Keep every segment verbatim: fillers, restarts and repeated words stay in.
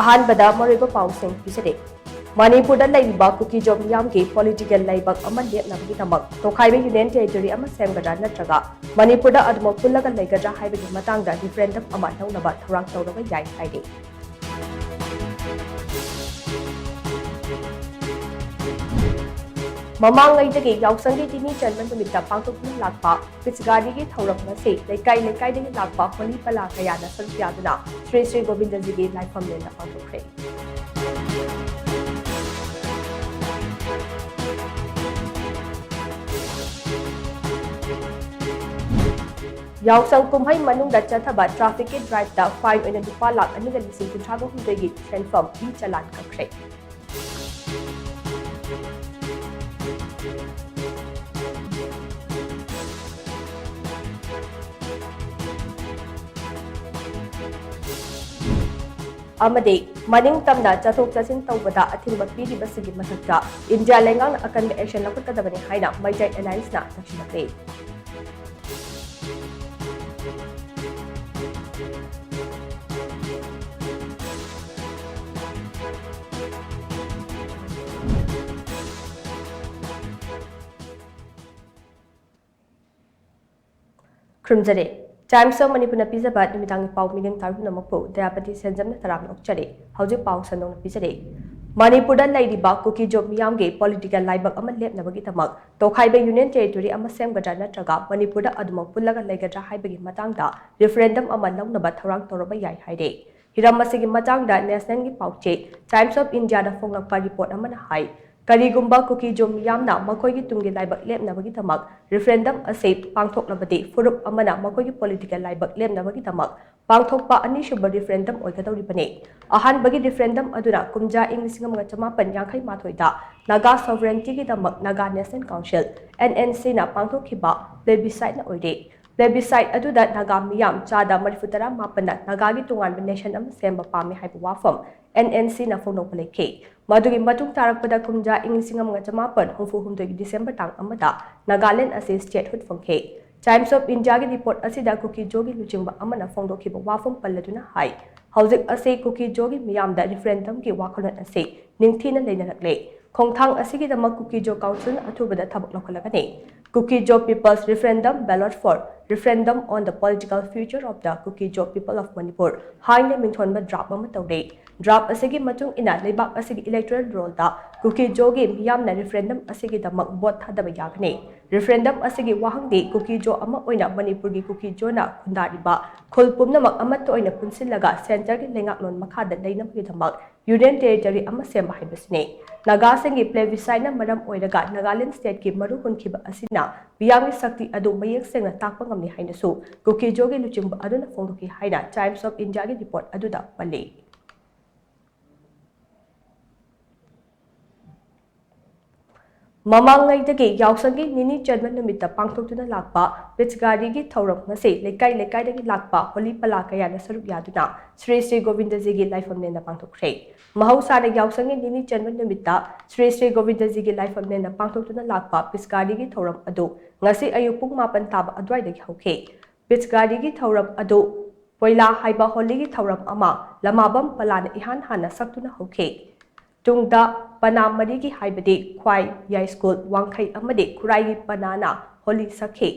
ꯑꯍꯥꯟꯕꯗ ꯃꯔꯨꯑꯣꯏꯕ ꯄꯥꯎꯁꯤꯡ ꯄꯤꯖꯔꯤ꯫ ꯃꯅꯤꯄꯨꯔꯗ ꯂꯩꯔꯤꯕ ꯀꯨꯀꯤꯖꯣ ꯃꯤꯌꯥꯝꯒꯤ ꯄꯣꯂꯤꯇꯤꯀꯦꯜ ꯂꯩꯕꯥꯛ ꯑꯃ ꯂꯦꯞꯅꯕꯒꯤꯗꯃꯛ ꯇꯣꯈꯥꯏꯕ ꯌꯨꯅꯤꯌꯟ ꯇꯦꯔꯤꯇꯣꯔꯤ ꯑꯃ ꯁꯦꯝꯒꯗ꯭ꯔꯥ ꯅꯠꯇ꯭ꯔꯒ ꯃꯅꯤꯄꯨꯔꯗ ꯑꯗꯨꯃꯛ ꯄꯨꯜꯂꯒ ꯂꯩꯒꯗ꯭ꯔꯥ ꯍꯥꯏꯕꯒꯤ ꯃꯇꯥꯡꯗ ꯔꯤꯐꯔꯦꯟꯗꯝ ꯑꯃ ꯂꯧꯅꯕ ꯊꯧꯔꯥꯡ ꯇꯧꯔꯕ ꯌꯥꯏ ꯍꯥꯏꯔꯤ꯫ ꯃꯃꯥꯡꯉꯩꯗꯒꯤ ꯌꯥꯎꯁꯪꯒꯤ ꯅꯤꯅꯤ ꯆꯟꯕ ꯅꯨꯃꯤꯠꯇ ꯄꯥꯡꯊꯣꯛꯇꯨꯅ ꯂꯥꯛꯄ ꯄꯤꯆꯒꯥꯔꯤꯒꯤ ꯊꯧꯔꯝ ꯑꯁꯤ ꯂꯩꯀꯥꯏ ꯂꯩꯀꯥꯏꯗꯒꯤ ꯂꯥꯛꯄ ꯍꯣꯂꯤ ꯄꯂꯥ ꯀꯌꯥꯅ ꯁꯔꯨꯛ ꯌꯥꯗꯨꯅ ꯁ꯭ꯔꯤ ꯁ꯭ꯔꯤ ꯒꯣꯕꯤꯟꯗꯖꯤꯒꯤ ꯂꯥꯏꯐꯝꯂꯦꯟꯗ ꯄꯥꯡꯊꯣꯛꯈ꯭ꯔꯦ꯫ ꯌꯥꯎꯁꯪ ꯀꯨꯝꯍꯩ ꯃꯅꯨꯡꯗ ꯆꯠꯊꯕ ꯇ꯭ꯔꯥꯐꯤꯛꯀꯤ ꯗ꯭ꯔꯥꯏꯚꯇ ꯐꯥꯏꯟ ꯑꯣꯏꯅ ꯂꯨꯄꯥ ꯂꯥꯈ ꯑꯅꯤꯒ ꯂꯤꯁꯤꯡ ꯀꯨꯟꯊ꯭ꯔꯥꯒ ꯍꯨꯝꯗꯣꯏꯒꯤ ꯁꯦꯟꯐꯝ ꯏ ꯆꯂꯥꯟ ꯀꯛꯈ꯭ꯔꯦ꯫ ꯑꯃꯗꯤ ꯃꯅꯤꯡꯇꯝꯅ ꯆꯠꯊꯣꯛ ꯆꯠꯁꯤꯟ ꯇꯧꯕꯗ ꯑꯊꯤꯡꯕ ꯄꯤꯔꯤꯕꯁꯤꯒꯤ ꯃꯊꯛꯇ ꯏꯟꯗꯤꯌꯥ ꯂꯩꯉꯥꯛꯅ ꯑꯀꯟꯕ ꯑꯦꯛꯁꯟ ꯂꯧꯈꯠꯀꯗꯕꯅꯤ ꯍꯥꯏꯅ ꯃꯩꯇꯩ ꯑꯦꯂꯥꯌꯟꯁꯅ ꯇꯛꯁꯤꯜꯂꯛꯂꯤ꯫ ꯈꯨꯔꯨꯝꯖꯔꯤ꯫ Times of Manipurꯅ ꯄꯤꯖꯕ ꯅꯨꯃꯤꯗꯥꯡꯒꯤ ꯄꯥꯎ ꯃꯤꯠꯌꯦꯡ ꯇꯥꯕꯤ ꯄꯨꯝꯅꯃꯛꯄꯨ ꯗꯌꯥꯄꯇꯤ ꯁꯦꯟꯖꯝꯅ ꯇꯔꯥꯝꯅ ꯑꯣꯛꯆꯔꯤ꯫ ꯍꯧꯖꯤꯛ ꯄꯥꯎ ꯁꯟꯗꯣꯛꯅ ꯄꯤꯖꯔꯤ꯫ ꯃꯅꯤꯄꯨꯔꯗ ꯂꯩꯔꯤꯕ ꯀꯨꯀꯤꯖꯣ ꯃꯤꯌꯥꯝꯒꯤ ꯄꯣꯂꯤꯇꯤꯀꯦꯜ ꯂꯥꯏꯕꯛ ꯑꯃ ꯂꯦꯞꯅꯕꯒꯤꯗꯃꯛ ꯇꯣꯈꯥꯏꯕ ꯌꯨꯅꯤꯌꯟ ꯇꯦꯔꯤꯇꯣꯔꯤ ꯑꯃ ꯁꯦꯝꯒꯗ꯭ꯔꯥ ꯅꯠꯇ꯭ꯔꯒ ꯃꯅꯤꯄꯨꯔꯗ ꯑꯗꯨꯃꯛ ꯄꯨꯜꯂꯒ ꯂꯩꯒꯗ꯭ꯔꯥ ꯍꯥꯏꯕꯒꯤ ꯃꯇꯥꯡꯗ ꯔꯤꯐꯔꯦꯟꯗꯝ ꯑꯃ ꯂꯧꯅꯕ ꯊꯧꯔꯥꯡ ꯇꯧꯔꯕ ꯌꯥꯏ ꯍꯥꯏꯔꯦ꯫ ꯍꯤꯔꯝ ꯑꯁꯤꯒꯤ ꯃꯇꯥꯡꯗ ꯅꯦꯁꯅꯦꯜꯒꯤ ꯄꯥꯎꯆꯦ Times of Indiaꯗ ꯐꯣꯡꯂꯛꯄ ꯔꯤꯄꯣꯔꯠ ꯑꯃꯅ ꯍꯥꯏ, ꯀꯔꯤꯒꯨꯝꯕ ꯀꯨꯀꯤꯖꯣ ꯃꯤꯌꯥꯝꯅ ꯃꯈꯣꯏꯒꯤ ꯇꯨꯡꯒꯤ ꯂꯥꯏꯕꯛ ꯂꯦꯞꯅꯕꯒꯤꯗꯃꯛ ꯔꯤꯐꯔꯦꯟꯗꯝ ꯑꯁꯤ ꯄꯥꯡꯊꯣꯛꯂꯕꯗꯤ ꯐꯨꯔꯨꯞ ꯑꯃꯅ ꯃꯈꯣꯏꯒꯤ ꯄꯣꯂꯤꯇꯤꯀꯦꯜ ꯂꯥꯏꯕꯛ ꯂꯦꯞꯅꯕꯒꯤꯗꯃꯛ ꯄꯥꯡꯊꯣꯛꯄ ꯑꯅꯤꯁꯨꯕ ꯔꯤꯐꯔꯦꯟꯗꯝ ꯑꯣꯏꯒꯗꯧꯔꯤꯕꯅꯤ꯫ ꯑꯍꯥꯟꯕꯒꯤ ꯔꯤꯐꯔꯦꯟꯗꯝ ꯑꯗꯨꯅ ꯀꯨꯝꯖꯥ ꯏꯪ ꯂꯤꯁꯤꯡ ꯑꯃꯒ ꯆꯃꯥꯄꯟ ꯌꯥꯡꯈꯩ ꯃꯥꯊꯣꯏꯗ ꯅꯥꯒꯥ ꯁꯣꯚꯔꯦꯟꯇꯤꯒꯤꯗꯃꯛ ꯅꯥꯒꯥ ꯅꯦꯁꯅꯦꯜ ꯀꯥꯎꯟꯁꯤꯜ, NNCꯅ ꯄꯥꯡꯊꯣꯛꯈꯤꯕ ꯄ꯭ꯂꯦꯕꯤꯁꯥꯏꯠꯅ ꯑꯣꯏꯔꯦ꯫ Plebiscite ꯑꯗꯨꯗ ꯅꯥꯒꯥ ꯃꯤꯌꯥꯝ ꯆꯥꯗ ꯃꯔꯤꯐꯨ ꯇꯔꯥ ꯃꯥꯄꯟꯅ ꯅꯥꯒꯥꯒꯤ ꯇꯣꯉꯥꯟꯕ ꯅꯦꯁꯟ ꯑꯃ ꯁꯦꯝꯕ ꯄꯥꯝꯃꯤ ꯍꯥꯏꯕ ꯋꯥꯐꯝ ꯑꯦꯟ ꯑꯦꯟ ꯁꯤꯅ ꯐꯣꯡꯗꯣꯛꯄ ꯂꯩꯈꯤ꯫ ꯃꯗꯨꯒꯤ ꯃꯇꯨꯡ ꯇꯥꯔꯛꯄꯗ ꯀꯨꯝꯖꯥ ꯏꯪ ꯂꯤꯁꯤꯡ ꯑꯃꯒ ꯆꯃꯥꯄꯟ ꯍꯨꯝꯐꯨ ꯍꯨꯝꯗꯣꯏꯒꯤ ꯗꯤꯁꯦꯝꯕꯔ ꯇꯥꯡ ꯑꯃꯗ ꯅꯥꯒꯥꯂꯦꯟ ꯑꯁꯤ ꯁ꯭ꯇꯦꯠꯍꯨꯗ ꯐꯪꯈꯤ꯫ ꯇꯥꯏꯝꯁ ꯑꯣꯐ ꯏꯟꯗꯤꯌꯥꯒꯤ ꯔꯤꯄꯣꯔꯠ ꯑꯁꯤꯗ ꯀꯨꯀꯤꯖꯣꯒꯤ ꯂꯨꯆꯤꯡꯕ ꯑꯃꯅ ꯐꯣꯡꯗꯣꯛꯈꯤꯕ ꯋꯥꯐꯝ ꯄꯜꯂꯗꯨꯅ ꯍꯥꯏ, ꯍꯧꯖꯤꯛ ꯑꯁꯤ ꯀꯨꯀꯤꯖꯣꯒꯤ ꯃꯤꯌꯥꯝꯗ ꯔꯤꯐꯔꯦꯟꯗꯝꯒꯤ ꯋꯥꯈꯜꯂꯣꯟ ꯑꯁꯤ ꯅꯤꯡꯊꯤꯅ ꯂꯩꯅꯔꯛꯂꯦ꯫ ꯈꯣꯡꯊꯥꯡ ꯑꯁꯤꯒꯤꯗꯃꯛ ꯀꯨꯀꯤꯖꯣ ꯀꯥꯎꯟꯁꯤꯜꯅ ꯑꯊꯨꯕꯗ ꯊꯕꯛ ꯂꯧꯈꯠꯂꯒꯅꯤ꯫ Kuki-Zo People's Referendum, Ballot for Referendum on the Political Future of the Kuki-Zo People of Manipur ꯍꯥꯏꯅ ꯃꯤꯡꯊꯣꯟꯕ ꯗ꯭ꯔꯥꯐ ꯑꯃ ꯇꯧꯔꯦ꯫ ꯗ꯭ꯔꯥꯐ ꯑꯁꯤꯒꯤ ꯃꯇꯨꯡ ꯏꯟꯅ ꯂꯩꯕꯥꯛ ꯑꯁꯤꯒꯤ ꯏꯂꯦꯛꯇꯣꯔꯦꯜ ꯔꯣꯜꯗ ꯀꯨꯀꯤꯖꯣꯒꯤ ꯃꯤꯌꯥꯝꯅ ꯔꯤꯐꯔꯦꯟꯗꯝ ꯑꯁꯤꯒꯤꯗꯃꯛ ꯚꯣꯠ ꯊꯥꯗꯕ ꯌꯥꯒꯅꯤ꯫ ꯔꯤꯐꯔꯦꯟꯗꯝ ꯑꯁꯤꯒꯤ ꯋꯥꯍꯪꯗꯤ ꯀꯨꯀꯤꯖꯣ ꯑꯃ ꯑꯣꯏꯅ ꯃꯅꯤꯄꯨꯔꯒꯤ ꯀꯨꯀꯤꯖꯣꯅ ꯈꯨꯟꯗꯥꯔꯤꯕ ꯈꯨꯜ ꯄꯨꯝꯅꯃꯛ ꯑꯃꯠꯇ ꯑꯣꯏꯅ ꯄꯨꯟꯁꯤꯜꯂꯒ ꯁꯦꯟꯇꯔꯒꯤ ꯂꯩꯉꯥꯛꯂꯣꯟ ꯃꯈꯥꯗ ꯂꯩꯅꯕꯒꯤꯗꯃꯛ ꯌꯨꯅꯤꯌꯟ ꯇꯦꯔꯤꯇꯣꯔꯤ ꯑꯃ ꯁꯦꯝꯕ ꯍꯥꯏꯕꯁꯤꯅꯤ꯫ ꯅꯥꯒꯥꯁꯤꯡꯒꯤ ꯄ꯭ꯂꯦꯕꯤꯁꯥꯏꯠꯅ ꯃꯔꯝ ꯑꯣꯏꯔꯒ ꯅꯥꯒꯥꯂꯦꯟ ꯁ꯭ꯇꯦꯠꯀꯤ ꯃꯔꯨ ꯍꯨꯟꯈꯤꯕ ꯑꯁꯤꯅ ꯃꯤꯌꯥꯝꯒꯤ ꯁꯛꯇꯤ ꯑꯗꯨ ꯃꯌꯦꯛ ꯁꯦꯡꯅ ꯇꯥꯛꯄ ꯉꯝꯂꯤ ꯍꯥꯏꯅꯁꯨ ꯀꯨꯀꯤꯖꯣꯒꯤ ꯂꯨꯆꯤꯡꯕ ꯑꯗꯨꯅ ꯐꯣꯡꯗꯣꯛꯈꯤ ꯍꯥꯏꯅ ꯇꯥꯏꯝꯁ ꯑꯣꯐ ꯏꯟꯗꯤꯌꯥꯒꯤ ꯔꯤꯄꯣꯔꯠ ꯑꯗꯨꯗ ꯄꯜꯂꯤ꯫ ꯃꯃꯥꯡꯉꯩꯗꯒꯤ ꯌꯥꯎꯁꯪꯒꯤ ꯅꯤꯅꯤ ꯆꯟꯕ ꯅꯨꯃꯤꯠꯇ ꯄꯥꯡꯊꯣꯛꯇꯨꯅ ꯂꯥꯛꯄ ꯄꯤꯆꯀꯥꯔꯤꯒꯤ ꯊꯧꯔꯝ ꯉꯁꯤ ꯂꯩꯀꯥꯏ ꯂꯩꯀꯥꯏꯗꯒꯤ ꯂꯥꯛꯄ ꯍꯣꯂꯤ ꯄꯂꯥ ꯀꯌꯥꯅ ꯁꯔꯨꯛ ꯌꯥꯗꯨꯅ ꯁ꯭ꯔꯤ ꯁ꯭ꯔꯤ ꯒꯣꯕꯤꯟꯗꯖꯤꯒꯤ ꯂꯥꯏꯐꯝꯂꯦꯟꯗ ꯄꯥꯡꯊꯣꯛꯈ꯭ꯔꯦ꯫ ꯃꯍꯧꯁꯥꯅ ꯌꯥꯎꯁꯪꯒꯤ ꯅꯤꯅꯤ ꯆꯟꯕ ꯅꯨꯃꯤꯠꯇ ꯁ꯭ꯔꯤ ꯁ꯭ꯔꯤ ꯒꯣꯕꯤꯟꯗꯖꯤꯒꯤ ꯂꯥꯏꯐꯝꯂꯦꯟꯗ ꯄꯥꯡꯊꯣꯛꯇꯨꯅ ꯂꯥꯛꯄ ꯄꯤꯆꯀꯥꯔꯤꯒꯤ ꯊꯧꯔꯝ ꯑꯗꯨ ꯉꯁꯤ ꯑꯌꯨꯛ ꯄꯨꯡ ꯃꯥꯄꯟ ꯇꯥꯕ ꯑꯗꯨꯋꯥꯏꯗꯒꯤ ꯍꯧꯈꯤ꯫ ꯄꯤꯆꯀꯥꯔꯤꯒꯤ ꯊꯧꯔꯝ ꯑꯗꯨ ꯄꯣꯏꯂꯥ ꯍꯥꯏꯕ ꯍꯣꯂꯤꯒꯤ ꯊꯧꯔꯝ ꯑꯃ ꯂꯃꯥꯕꯝ ꯄꯂꯥꯅ ꯏꯍꯥꯟ ꯍꯥꯟꯅ ꯁꯛꯇꯨꯅ ꯍꯧꯈꯤ꯫ ꯇꯨꯡꯗ ꯄꯅꯥ ꯃꯔꯤꯒꯤ ꯍꯥꯏꯕꯗꯤ ꯈ꯭ꯋꯥꯏ, ꯌꯥꯏꯁ꯭ꯀꯨꯜ, ꯋꯥꯡꯈꯩ ꯑꯃꯗꯤ ꯈꯨꯔꯥꯏꯒꯤ ꯄꯅꯥꯅ ꯍꯣꯂꯤ ꯁꯛꯈꯤ꯫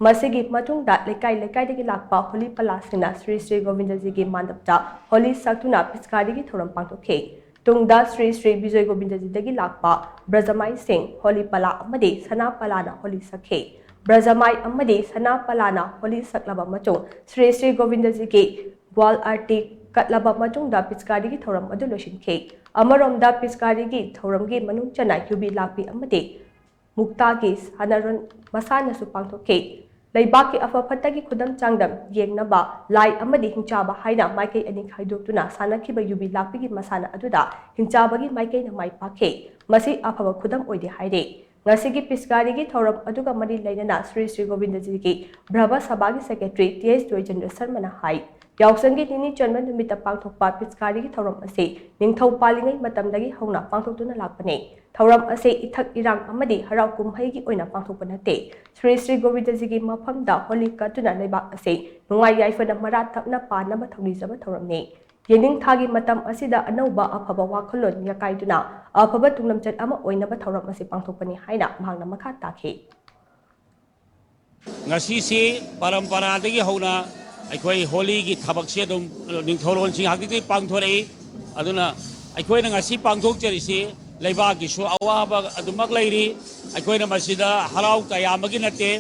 ꯃꯁꯤꯒꯤ ꯃꯇꯨꯡꯗ ꯂꯩꯀꯥꯏ ꯂꯩꯀꯥꯏꯗꯒꯤ ꯂꯥꯛꯄ ꯍꯣꯂꯤ ꯄꯂꯥꯁꯤꯡꯅ ꯁ꯭ꯔꯤ ꯁ꯭ꯔꯤ ꯒꯣꯕꯤꯟꯗꯖꯤꯒꯤ ꯃꯥꯟꯗꯞꯇ ꯍꯣꯂꯤ ꯁꯛꯇꯨꯅ ꯄꯤꯆꯀꯥꯔꯤꯒꯤ ꯊꯧꯔꯝ ꯄꯥꯡꯊꯣꯛꯈꯤ꯫ ꯇꯨꯡꯗ ꯁ꯭ꯔꯤ ꯁ꯭ꯔꯤ ꯕꯤꯖꯣꯏ ꯒꯣꯕꯤꯟꯗꯖꯤꯗꯒꯤ ꯂꯥꯛꯄ ꯕ꯭ꯔꯖꯃꯥꯏꯁꯤꯡ ꯍꯣꯂꯤ ꯄꯂꯥ ꯑꯃꯗꯤ ꯁꯅꯥ ꯄꯂꯥꯅ ꯍꯣꯂꯤ ꯁꯛꯈꯤ꯫ ꯕ꯭ꯔꯖꯃꯥꯏ ꯑꯃꯗꯤ ꯁꯅꯥ ꯄꯂꯥꯅ ꯍꯣꯂꯤ ꯁꯛꯂꯕ ꯃꯇꯨꯡ ꯁ꯭ꯔꯤ ꯁ꯭ꯔꯤ ꯒꯣꯕꯤꯟꯗꯖꯤꯒꯤ ꯒ꯭ꯋꯥꯜ ꯑꯥꯔꯇꯤ ꯀꯠꯂꯕ ꯃꯇꯨꯡꯗ ꯄꯤꯆꯀꯥꯔꯤꯒꯤ ꯊꯧꯔꯝ ꯑꯗꯨ ꯂꯣꯏꯁꯤꯟꯈꯤ꯫ ꯑꯃꯔꯣꯝꯗ ꯄꯤꯆꯀꯥꯔꯤꯒꯤ ꯊꯧꯔꯝꯒꯤ ꯃꯅꯨꯡ ꯆꯟꯅ ꯌꯨꯕꯤ ꯂꯥꯛꯄꯤ ꯑꯃꯗꯤ ꯃꯨꯛꯇꯥꯒꯤ ꯁꯥꯟꯅꯔꯣꯟ ꯃꯁꯥꯟꯅꯁꯨ ꯄꯥꯡꯊꯣꯛꯈꯤ꯫ ꯂꯩꯕꯥꯛꯀꯤ ꯑꯐ ꯐꯠꯇꯒꯤ ꯈꯨꯗꯝ ꯆꯥꯡꯗꯝ ꯌꯦꯡꯅꯕ ꯂꯥꯏ ꯑꯃꯗꯤ ꯍꯤꯡꯆꯥꯕ ꯍꯥꯏꯅ ꯃꯥꯏꯀꯩ ꯑꯅꯤ ꯈꯥꯏꯗꯣꯛꯇꯨꯅ ꯁꯥꯟꯅꯈꯤꯕ ꯌꯨꯕꯤ ꯂꯥꯛꯄꯤꯒꯤ ꯃꯁꯥꯟꯅ ꯑꯗꯨꯗ ꯍꯤꯡꯆꯥꯕꯒꯤ ꯃꯥꯏꯀꯩꯅ ꯃꯥꯏ ꯄꯥꯛꯈꯤ꯫ ꯃꯁꯤ ꯑꯐꯕ ꯈꯨꯗꯝ ꯑꯣꯏꯗꯦ ꯍꯥꯏꯔꯤ꯫ ꯉꯁꯤꯒꯤ ꯄꯤꯆꯀꯥꯔꯤꯒꯤ ꯊꯧꯔꯝ ꯑꯗꯨꯒ ꯃꯔꯤ ꯂꯩꯅꯅ ꯁ꯭ꯔꯤ ꯁ꯭ꯔꯤ ꯒꯣꯕꯤꯟꯗꯖꯤꯒꯤ ꯕ꯭ꯔꯍꯃ ꯁꯚꯥꯒꯤ ꯁꯦꯀ꯭ꯔꯦꯇꯔꯤ ꯇꯤ ꯑꯦꯁ ꯖꯣꯏꯆꯟꯗ꯭ꯔ ꯁꯔꯃꯅ ꯍꯥꯏ, ꯌꯥꯎꯁꯪꯒꯤ ꯅꯤꯅꯤ ꯆꯟꯕ ꯅꯨꯃꯤꯠꯇ ꯄꯥꯡꯊꯣꯛꯄ ꯄꯤꯆꯀꯥꯔꯤꯒꯤ ꯊꯧꯔꯝ ꯑꯁꯤ ꯅꯤꯡꯊꯧ ꯄꯥꯜꯂꯤꯉꯩ ꯃꯇꯝꯗꯒꯤ ꯍꯧꯅ ꯄꯥꯡꯊꯣꯛꯇꯨꯅ ꯂꯥꯛꯄꯅꯤ꯫ ꯊꯧꯔꯝ ꯑꯁꯤ ꯏꯊꯛ ꯏꯔꯥꯡ ꯑꯃꯗꯤ ꯍꯔꯥꯎ ꯀꯨꯝꯍꯩꯒꯤ ꯑꯣꯏꯅ ꯄꯥꯡꯊꯣꯛꯄ ꯅꯠꯇꯦ꯫ ꯁ꯭ꯔꯤ ꯁ꯭ꯔꯤ ꯒꯣꯕꯤꯟꯗꯖꯤꯒꯤ ꯃꯐꯝꯗ ꯍꯣꯂꯤ ꯀꯠꯇꯨꯅ ꯂꯩꯕꯥꯛ ꯑꯁꯤ ꯅꯨꯡꯉꯥꯏ ꯌꯥꯏꯐꯅ ꯃꯔꯥ ꯇꯞꯅ ꯄꯥꯟꯅꯕ ꯊꯧꯅꯤꯖꯕ ꯊꯧꯔꯝꯅꯤ꯫ ꯌꯦꯅꯤꯡꯊꯥꯒꯤ ꯃꯇꯝ ꯑꯁꯤꯗ ꯑꯅꯧꯕ ꯑꯐꯕ ꯋꯥꯈꯜꯂꯣꯟ ꯌꯥꯀꯥꯏꯗꯨꯅ ꯑꯐꯕ ꯇꯨꯡꯂꯝꯆꯠ ꯑꯃ ꯑꯣꯏꯅꯕ ꯊꯧꯔꯝ ꯑꯁꯤ ꯄꯥꯡꯊꯣꯛꯄꯅꯤ ꯍꯥꯏꯅ ꯃꯍꯥꯛꯅ ꯃꯈꯥ ꯇꯥꯈꯤ꯫ ꯉꯁꯤꯁꯤ ꯄꯔꯝꯄꯔꯥꯗꯒꯤ ꯍꯧꯅ ꯑꯩꯈꯣꯏ ꯍꯣꯂꯤꯒꯤ ꯊꯕꯛꯁꯦ ꯑꯗꯨꯝ ꯅꯤꯡꯊꯧꯔꯣꯟꯁꯤꯡ ꯍꯥꯛꯇꯛꯇꯒꯤ ꯄꯥꯡꯊꯣꯔꯛꯏ꯫ ꯑꯗꯨꯅ ꯑꯩꯈꯣꯏꯅ ꯉꯁꯤ ꯄꯥꯡꯊꯣꯛꯆꯔꯤꯁꯤ ꯂꯩꯕꯥꯛꯀꯤꯁꯨ ꯑꯋꯥꯕ ꯑꯗꯨꯃꯛ ꯂꯩꯔꯤ꯫ ꯑꯩꯈꯣꯏꯅ ꯃꯁꯤꯗ ꯍꯔꯥꯎ ꯇꯌꯥꯝꯕꯒꯤ ꯅꯠꯇꯦ,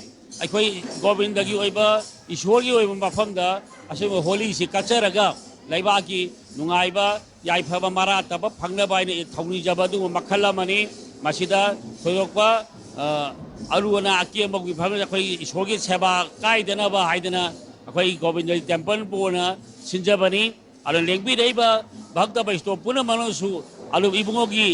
ꯑꯩꯈꯣꯏ ꯒꯣꯕꯤꯟꯗꯒꯤ ꯑꯣꯏꯕ, ꯏꯁꯣꯔꯒꯤ ꯑꯣꯏꯕ ꯃꯐꯝꯗ ꯑꯁꯤꯒꯨꯝꯕ ꯍꯣꯂꯤꯁꯤ ꯀꯠꯆꯔꯒ ꯂꯩꯕꯥꯛꯀꯤ ꯅꯨꯡꯉꯥꯏꯕ ꯌꯥꯏꯐꯕ ꯃꯔꯥ ꯇꯞꯄ ꯐꯪꯅꯕ ꯍꯥꯏꯅ ꯊꯧꯅꯤꯖꯕ ꯑꯗꯨꯒꯨꯝꯕ ꯃꯈꯜ ꯑꯃꯅꯤ꯫ ꯃꯁꯤꯗ ꯊꯣꯏꯗꯣꯛꯄ ꯑꯔꯨ ꯑꯅꯥ ꯑꯀꯦꯝꯕꯒꯤ ꯐꯤꯕꯝꯗ ꯑꯩꯈꯣꯏꯒꯤ ꯏꯁꯣꯔꯒꯤ ꯁꯦꯕꯥ ꯀꯥꯏꯗꯅꯕ ꯍꯥꯏꯗꯅ ꯑꯩꯈꯣꯏ ꯒꯣꯕꯤꯟꯗ ꯇꯦꯝꯄꯜꯕꯨ ꯑꯣꯏꯅ ꯁꯤꯟꯖꯕꯅꯤ꯫ ꯑꯗꯨꯅ ꯂꯦꯡꯕꯤꯔꯛꯏꯕ ꯚꯛꯇ ꯕꯩꯁꯅꯣ ꯄꯨꯝꯅꯃꯛꯅꯁꯨ ꯑꯗꯨꯝ ꯏꯕꯨꯡꯉꯣꯒꯤ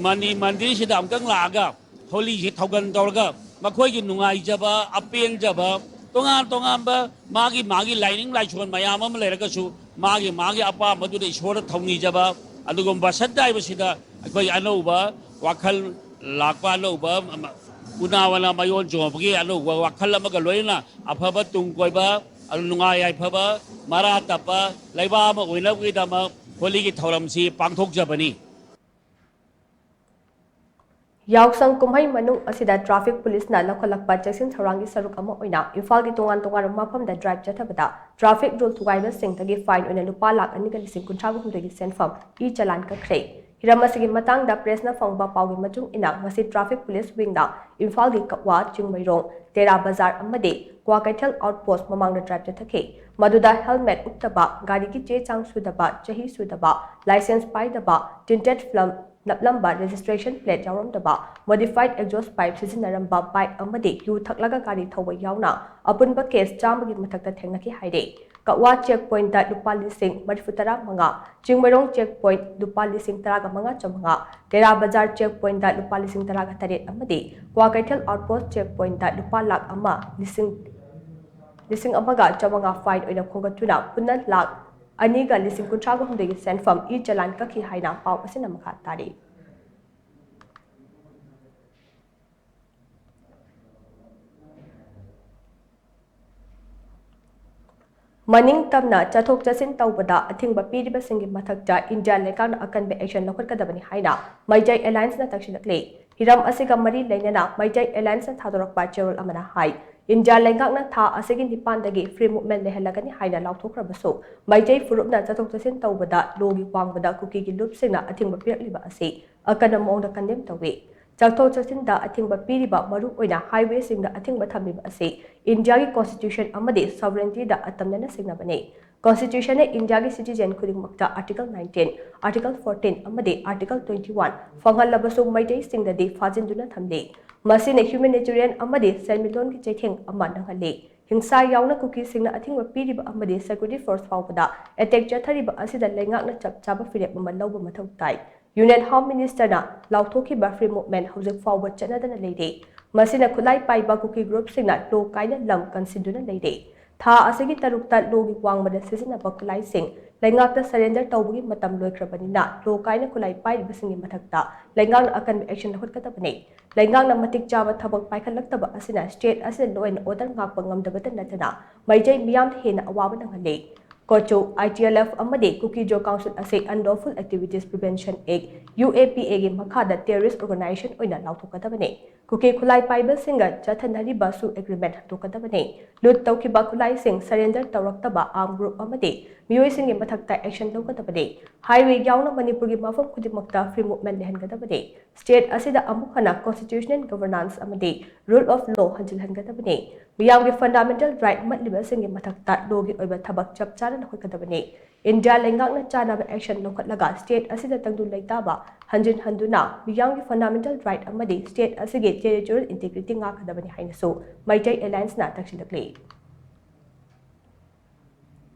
ꯃꯅꯤ ꯃꯟꯗꯤꯔꯁꯤꯗ ꯑꯃꯨꯛꯇꯪ ꯂꯥꯛꯑꯒ ꯍꯣꯂꯤꯁꯤ ꯊꯧꯒꯜ ꯇꯧꯔꯒ ꯃꯈꯣꯏꯒꯤ ꯅꯨꯡꯉꯥꯏꯖꯕ, ꯑꯄꯦꯟꯖꯕ, ꯇꯣꯉꯥꯟ ꯇꯣꯉꯥꯟꯕ ꯃꯥꯒꯤ ꯃꯥꯒꯤ ꯂꯥꯏꯅꯤꯡ ꯂꯥꯏꯁꯣꯟ ꯃꯌꯥꯝ ꯑꯃ ꯂꯩꯔꯒꯁꯨ ꯃꯥꯒꯤ ꯃꯥꯒꯤ ꯑꯄꯥꯝꯕꯗꯨꯗ ꯏꯁꯣꯔꯗ ꯊꯧꯅꯤꯖꯕ, ꯑꯗꯨꯒꯨꯝꯕ ꯕꯁꯟꯇ ꯍꯥꯏꯕꯁꯤꯗ ꯑꯩꯈꯣꯏ ꯑꯅꯧꯕ ꯋꯥꯈꯜ ꯂꯥꯛꯄ, ꯑꯅꯧꯕ ꯎꯅꯥ ꯋꯥꯅꯥ ꯃꯌꯣꯟ ꯆꯣꯡꯕꯒꯤ ꯑꯅꯧꯕ ꯋꯥꯈꯜ ꯑꯃꯒ ꯂꯣꯏꯅꯅ ꯑꯐꯕ ꯇꯨꯡ ꯀꯣꯏꯕ, ꯑꯗꯨ ꯅꯨꯡꯉꯥꯏ ꯌꯥꯏꯐꯕ, ꯃꯔꯥ ꯇꯞꯄ ꯂꯩꯕꯥꯛ ꯑꯃ ꯑꯣꯏꯅꯕꯒꯤꯗꯃꯛ ꯍꯣꯂꯤꯒꯤ ꯊꯧꯔꯝꯁꯤ ꯄꯥꯡꯊꯣꯛꯆꯕꯅꯤ꯫ ꯌꯥꯎꯁꯪ ꯀꯨꯝꯍꯩ ꯃꯅꯨꯡ ꯑꯁꯤꯗ ꯇ꯭ꯔꯥꯐꯤꯛ ꯄꯨꯂꯤꯁꯅ ꯂꯧꯈꯠꯂꯛꯄ ꯆꯦꯛꯁꯤꯟ ꯊꯧꯔꯥꯡꯒꯤ ꯁꯔꯨꯛ ꯑꯃ ꯑꯣꯏꯅ ꯏꯝꯐꯥꯜꯒꯤ ꯇꯣꯉꯥꯟ ꯇꯣꯉꯥꯟꯕ ꯃꯐꯝꯗ ꯗ꯭ꯔꯥꯏꯚ ꯆꯠꯊꯕꯗ ꯇ꯭ꯔꯥꯐꯤꯛ ꯔꯨꯜ ꯊꯨꯒꯥꯏꯕꯁꯤꯡꯗꯒꯤ ꯐꯥꯏꯟ ꯑꯣꯏꯅ ꯂꯨꯄꯥ ꯂꯥꯈ ꯑꯅꯤꯒ ꯂꯤꯁꯤꯡ ꯀꯨꯟꯊ꯭ꯔꯥꯒ ꯍꯨꯝꯗꯣꯏꯒꯤ ꯁꯦꯟꯐꯝ ꯏ ꯆꯂꯥꯟ ꯀꯛꯈ꯭ꯔꯦ꯫ ꯍꯤꯔꯝ ꯑꯁꯤꯒꯤ ꯃꯇꯥꯡꯗ ꯄ꯭ꯔꯦꯁꯅ ꯐꯪꯕ ꯄꯥꯎꯒꯤ ꯃꯇꯨꯡ ꯏꯟꯅ, ꯉꯁꯤ ꯇ꯭ꯔꯥꯐꯤꯛ ꯄꯨꯂꯤꯁ ꯋꯤꯡꯅ ꯏꯝꯐꯥꯜꯒꯤ ꯀꯛꯋꯥ, ꯆꯤꯡꯃꯩꯔꯣꯡ, ꯇꯦꯔꯥ ꯕꯖꯥꯔ ꯑꯃꯗꯤ ꯀ꯭ꯋꯥꯀꯩꯊꯦꯜ ꯑꯥꯎꯠꯄꯣꯁ ꯃꯃꯥꯡꯗ ꯗ꯭ꯔꯥꯏꯚ ꯆꯠꯊꯈꯤ꯫ ꯃꯗꯨꯗ ꯍꯦꯜꯃꯦꯠ ꯎꯞꯇꯕ, ꯒꯥꯔꯤꯒꯤ ꯆꯦ ꯆꯥꯡ ꯁꯨꯗꯕ, ꯆꯍꯤ ꯁꯨꯗꯕ, ꯂꯥꯏꯁꯦꯟꯁ ꯄꯥꯏꯗꯕ, ꯇꯤꯟꯇꯦꯠ ꯐꯤꯂꯝ ꯅꯞꯂꯝꯕ, ꯔꯦꯖꯤꯁꯇ꯭ꯔꯦꯁꯟ ꯄ꯭ꯂꯦꯠ ꯌꯥꯎꯔꯝꯗꯕ, ꯃꯣꯗꯤꯐꯥꯏꯗ ꯑꯦꯛꯖꯣꯁ ꯄꯥꯏꯞ ꯁꯤꯖꯤꯟꯅꯔꯝꯕ ꯕꯥꯏꯛ ꯑꯃꯗꯤ ꯌꯨ ꯊꯛꯂꯒ ꯒꯥꯔꯤ ꯊꯧꯕ ꯌꯥꯎꯅ ꯑꯄꯨꯟꯕ ꯀꯦꯁ ꯆꯥꯝꯃꯒꯤ ꯃꯊꯛꯇ ꯊꯦꯡꯅꯈꯤ ꯍꯥꯏꯔꯤ꯫ ꯀꯛꯋꯥ check pointꯇ ꯂꯨꯄꯥ ꯂꯤꯁꯤꯡ ꯃꯔꯤꯐꯨ ꯇꯔꯥ ꯃꯉꯥ, ꯆꯤꯡꯃꯩꯔꯣꯡ check point ꯂꯨꯄꯥ ꯂꯤꯁꯤꯡ ꯇꯔꯥꯒ ꯃꯉꯥ ꯆꯥꯝꯃꯉꯥ, ꯇꯦꯔꯥ ꯕꯖꯥꯔ check pointꯇ ꯂꯨꯄꯥ ꯂꯤꯁꯤꯡ ꯇꯔꯥꯒ ꯇꯔꯦꯠ ꯑꯃꯗꯤ ꯀ꯭ꯋꯥꯀꯩꯊꯦꯜ outpost check pointꯇ ꯂꯨꯄꯥ ꯂꯥꯈ ꯑꯃ ꯂꯤꯁꯤꯡ, ꯂꯤꯁꯤꯡ ꯑꯃꯒ ꯆꯥꯝꯃꯉꯥ fine ꯑꯣꯏꯅ ꯈꯣꯝꯒꯠꯇꯨꯅ ꯄꯨꯟꯅ ꯂꯥꯈ ꯑꯅꯤꯒ ꯂꯤꯁꯤꯡ ꯀꯨꯟꯊ꯭ꯔꯥꯒ ꯍꯨꯝꯗꯣꯏꯒꯤ ꯁꯦꯟꯐꯝ e-challan ꯀꯛꯈꯤ ꯍꯥꯏꯅ ꯄꯥꯎ ꯑꯁꯤꯅ ꯃꯈꯥ ꯇꯥꯔꯤ꯫ ꯃꯅꯤꯡ ꯇꯝꯅ ꯆꯠꯊꯣꯛ ꯆꯠꯁꯤꯟ ꯇꯧꯕꯗ ꯑꯊꯤꯡꯕ ꯄꯤꯔꯤꯕꯁꯤꯡꯒꯤ ꯃꯊꯛꯇ ꯏꯟꯗꯤꯌꯥ ꯂꯩꯉꯥꯛꯅ ꯑꯀꯟꯕ action ꯂꯧꯈꯠꯀꯗꯕꯅꯤ ꯍꯥꯏꯅ ꯃꯩꯇꯩ Allianceꯅ ꯇꯛꯁꯤꯜꯂꯛꯂꯤ꯫ ꯍꯤꯔꯝ ꯑꯁꯤꯒ ꯃꯔꯤ ꯂꯩꯅꯅ ꯃꯩꯇꯩ Allianceꯅ ꯊꯥꯗꯣꯔꯛꯄ ꯆꯦꯔꯣꯜ ꯑꯃꯅ ꯍꯥꯏ, ꯏꯟꯗꯤꯌꯥ ꯂꯩꯉꯥꯛꯅ ꯊꯥ ꯑꯁꯤꯒꯤ ꯅꯤꯄꯥꯟꯗꯒꯤ free movement ꯂꯩꯍꯜꯂꯒꯅꯤ ꯍꯥꯏꯅ ꯂꯥꯎꯊꯣꯛꯈ꯭ꯔꯕꯁꯨ, ꯃꯩꯇꯩ ꯐꯨꯔꯨꯞꯅ ꯆꯠꯊꯣꯛ ꯆꯠꯁꯤꯟ ꯇꯧꯕꯗ lawꯒꯤ ꯋꯥꯡꯃꯗ ꯀꯨꯀꯤꯒꯤ ꯂꯨꯞꯁꯤꯡꯅ ꯑꯊꯤꯡꯕ ꯄꯤꯔꯛꯂꯤꯕ ꯑꯁꯤ ꯑꯀꯟꯕ ꯃꯑꯣꯡꯗ condemn ꯇꯧꯏ꯫ ꯆꯠꯊꯣꯛ ꯆꯠꯁꯤꯟꯗ ꯑꯊꯤꯡꯕ ꯄꯤꯔꯤꯕ, ꯃꯔꯨꯑꯣꯏꯅ highwayꯁꯤꯡꯗ ꯑꯊꯤꯡꯕ ꯊꯝꯂꯤꯕ ꯑꯁꯤ ꯏꯟꯗꯤꯌꯥꯒꯤ constitution ꯑꯃꯗꯤ sovereigntyꯗ ꯑꯇꯝꯅꯅ ꯁꯤꯡꯅꯕꯅꯤ꯫ Constitutionꯅ ꯏꯟꯗꯤꯌꯥꯒꯤ citizen ꯈꯨꯗꯤꯡꯃꯛꯇ Article nineteen, Article fourteen ꯑꯃꯗꯤ Article twenty one ꯐꯪꯍꯜꯂꯕꯁꯨ ꯃꯩꯇꯩꯁꯤꯡꯗꯗꯤ ꯐꯥꯖꯤꯟꯗꯨꯅ ꯊꯝꯂꯤ꯫ ꯃꯁꯤꯅ humanitarian ꯑꯃꯗꯤ ꯁꯦꯟꯃꯤꯠꯂꯣꯟꯒꯤ ꯆꯩꯊꯦꯡ ꯑꯃ ꯅꯪꯍꯜꯂꯤ꯫ ꯍꯤꯡꯁꯥ ꯌꯥꯎꯅ ꯀꯨꯀꯤꯁꯤꯡꯅ ꯑꯊꯤꯡꯕ ꯄꯤꯔꯤꯕ ꯑꯃꯗꯤ security force ꯐꯥꯎꯕꯗ attack ꯆꯠꯊꯔꯤꯕ ꯑꯁꯤꯗ ꯂꯩꯉꯥꯛꯅ ꯆꯞ ꯆꯥꯕ ꯐꯤꯔꯦꯞ ꯑꯃ ꯂꯧꯕ ꯃꯊꯧ ꯇꯥꯏ꯫ Union Home Ministerꯅ ꯂꯥꯎꯊꯣꯛꯈꯤꯕ free movement ꯍꯧꯖꯤꯛ ꯐꯥꯎꯕ ꯆꯠꯅꯗꯅ ꯂꯩꯔꯤ꯫ ꯃꯁꯤꯅ ꯈꯨꯠꯂꯥꯏ ꯄꯥꯏꯕ ꯀꯨꯀꯤ groupꯁꯤꯡꯅ law ꯀꯥꯏꯅ ꯂꯝ ꯀꯟꯁꯤꯟꯗꯨꯅ ꯂꯩꯔꯤ꯫ ꯊꯥ ꯑꯁꯤꯒꯤ ꯇꯔꯨꯛꯇ lawꯒꯤ ꯋꯥꯡꯃꯗ ꯁꯤꯖꯤꯟꯅꯕ ꯈꯨꯠꯂꯥꯏꯁꯤꯡ ꯂꯩꯉꯥꯛꯇ surrender ꯇꯧꯕꯒꯤ ꯃꯇꯝ ꯂꯣꯏꯈ꯭ꯔꯕꯅꯤꯅ, law ꯀꯥꯏꯅ ꯈꯨꯠꯂꯥꯏ ꯄꯥꯏꯔꯤꯕꯁꯤꯡꯒꯤ ꯃꯊꯛꯇ ꯂꯩꯉꯥꯛꯅ ꯑꯀꯟꯕ action ꯂꯧꯈꯠꯀꯗꯕꯅꯤ꯫ ꯂꯩꯉꯥꯛꯅ ꯃꯇꯤꯛ ꯆꯥꯕ ꯊꯕꯛ ꯄꯥꯏꯈꯠꯂꯛꯇꯕ ꯑꯁꯤꯅ state ꯑꯁꯤꯗ law and order ꯉꯥꯛꯄ ꯉꯝꯗꯕꯇ ꯅꯠꯇꯅ ꯃꯩꯇꯩ ꯃꯤꯌꯥꯝꯗ ꯍꯦꯟꯅ ꯑꯋꯥꯕ ꯅꯪꯍꯜꯂꯤ꯫ ꯀꯣꯆꯨ, ITLF ꯑꯃꯗꯤ ꯀꯨꯀꯤ-ꯖꯣ council ꯑꯁꯤ Unlawful Activities Prevention Act, UAPAꯒꯤ ꯃꯈꯥꯗ terrorist organization ꯑꯣꯏꯅ ꯂꯥꯎꯊꯣꯛꯀꯗꯕꯅꯤ꯫ ꯀꯨꯀꯤ ꯈꯨꯠꯂꯥꯏ ꯄꯥꯏꯕꯁꯤꯡꯒ ꯆꯠꯊꯅꯔꯤꯕ SoO agreement ꯍꯟꯗꯣꯛꯀꯗꯕꯅꯤ꯫ Loot ꯇꯧꯈꯤꯕ ꯈꯨꯠꯂꯥꯏꯁꯤꯡ surrender ꯇꯧꯔꯛꯇꯕ armed group ꯑꯃꯗꯤ ꯃꯤꯑꯣꯏꯁꯤꯡꯒꯤ ꯃꯊꯛꯇ action ꯂꯧꯒꯗꯕꯅꯤ꯫ Highway ꯌꯥꯎꯅ ꯃꯅꯤꯄꯨꯔꯒꯤ ꯃꯐꯝ ꯈꯨꯗꯤꯡꯃꯛꯇ free movement ꯂꯩꯍꯟꯒꯗꯕꯅꯤ꯫ State ꯑꯁꯤꯗ ꯑꯃꯨꯛ ꯍꯟꯅ constitutional governance ꯑꯃꯗꯤ rule of law ꯍꯟꯖꯤꯜꯍꯟꯒꯗꯕꯅꯤ꯫ ꯃꯤꯌꯥꯝꯒꯤ fundamental right ꯃꯠꯂꯤꯕꯁꯤꯡꯒꯤ ꯃꯊꯛꯇ lawꯒꯤ ꯑꯣꯏꯕ ꯊꯕꯛ ꯆꯞ ꯆꯥꯅ ꯂꯧꯈꯠꯀꯗꯕꯅꯤ꯫ ꯏꯟꯗꯤꯌꯥ ꯂꯩꯉꯥꯛꯅ ꯆꯥꯅꯕ action ꯂꯧꯈꯠꯂꯒ state ꯑꯁꯤꯗ ꯇꯪꯗꯨ ꯂꯩꯇꯥꯕ ꯍꯟꯖꯤꯟ ꯍꯟꯗꯨꯅ ꯃꯤꯌꯥꯝꯒꯤ fundamental right ꯑꯃꯗꯤ state ꯑꯁꯤꯒꯤ territorial integrity ꯉꯥꯛꯀꯗꯕꯅꯤ ꯍꯥꯏꯅꯁꯨ ꯃꯩꯇꯩ Allianceꯅ ꯇꯛꯁꯤꯜꯂꯛꯂꯤ꯫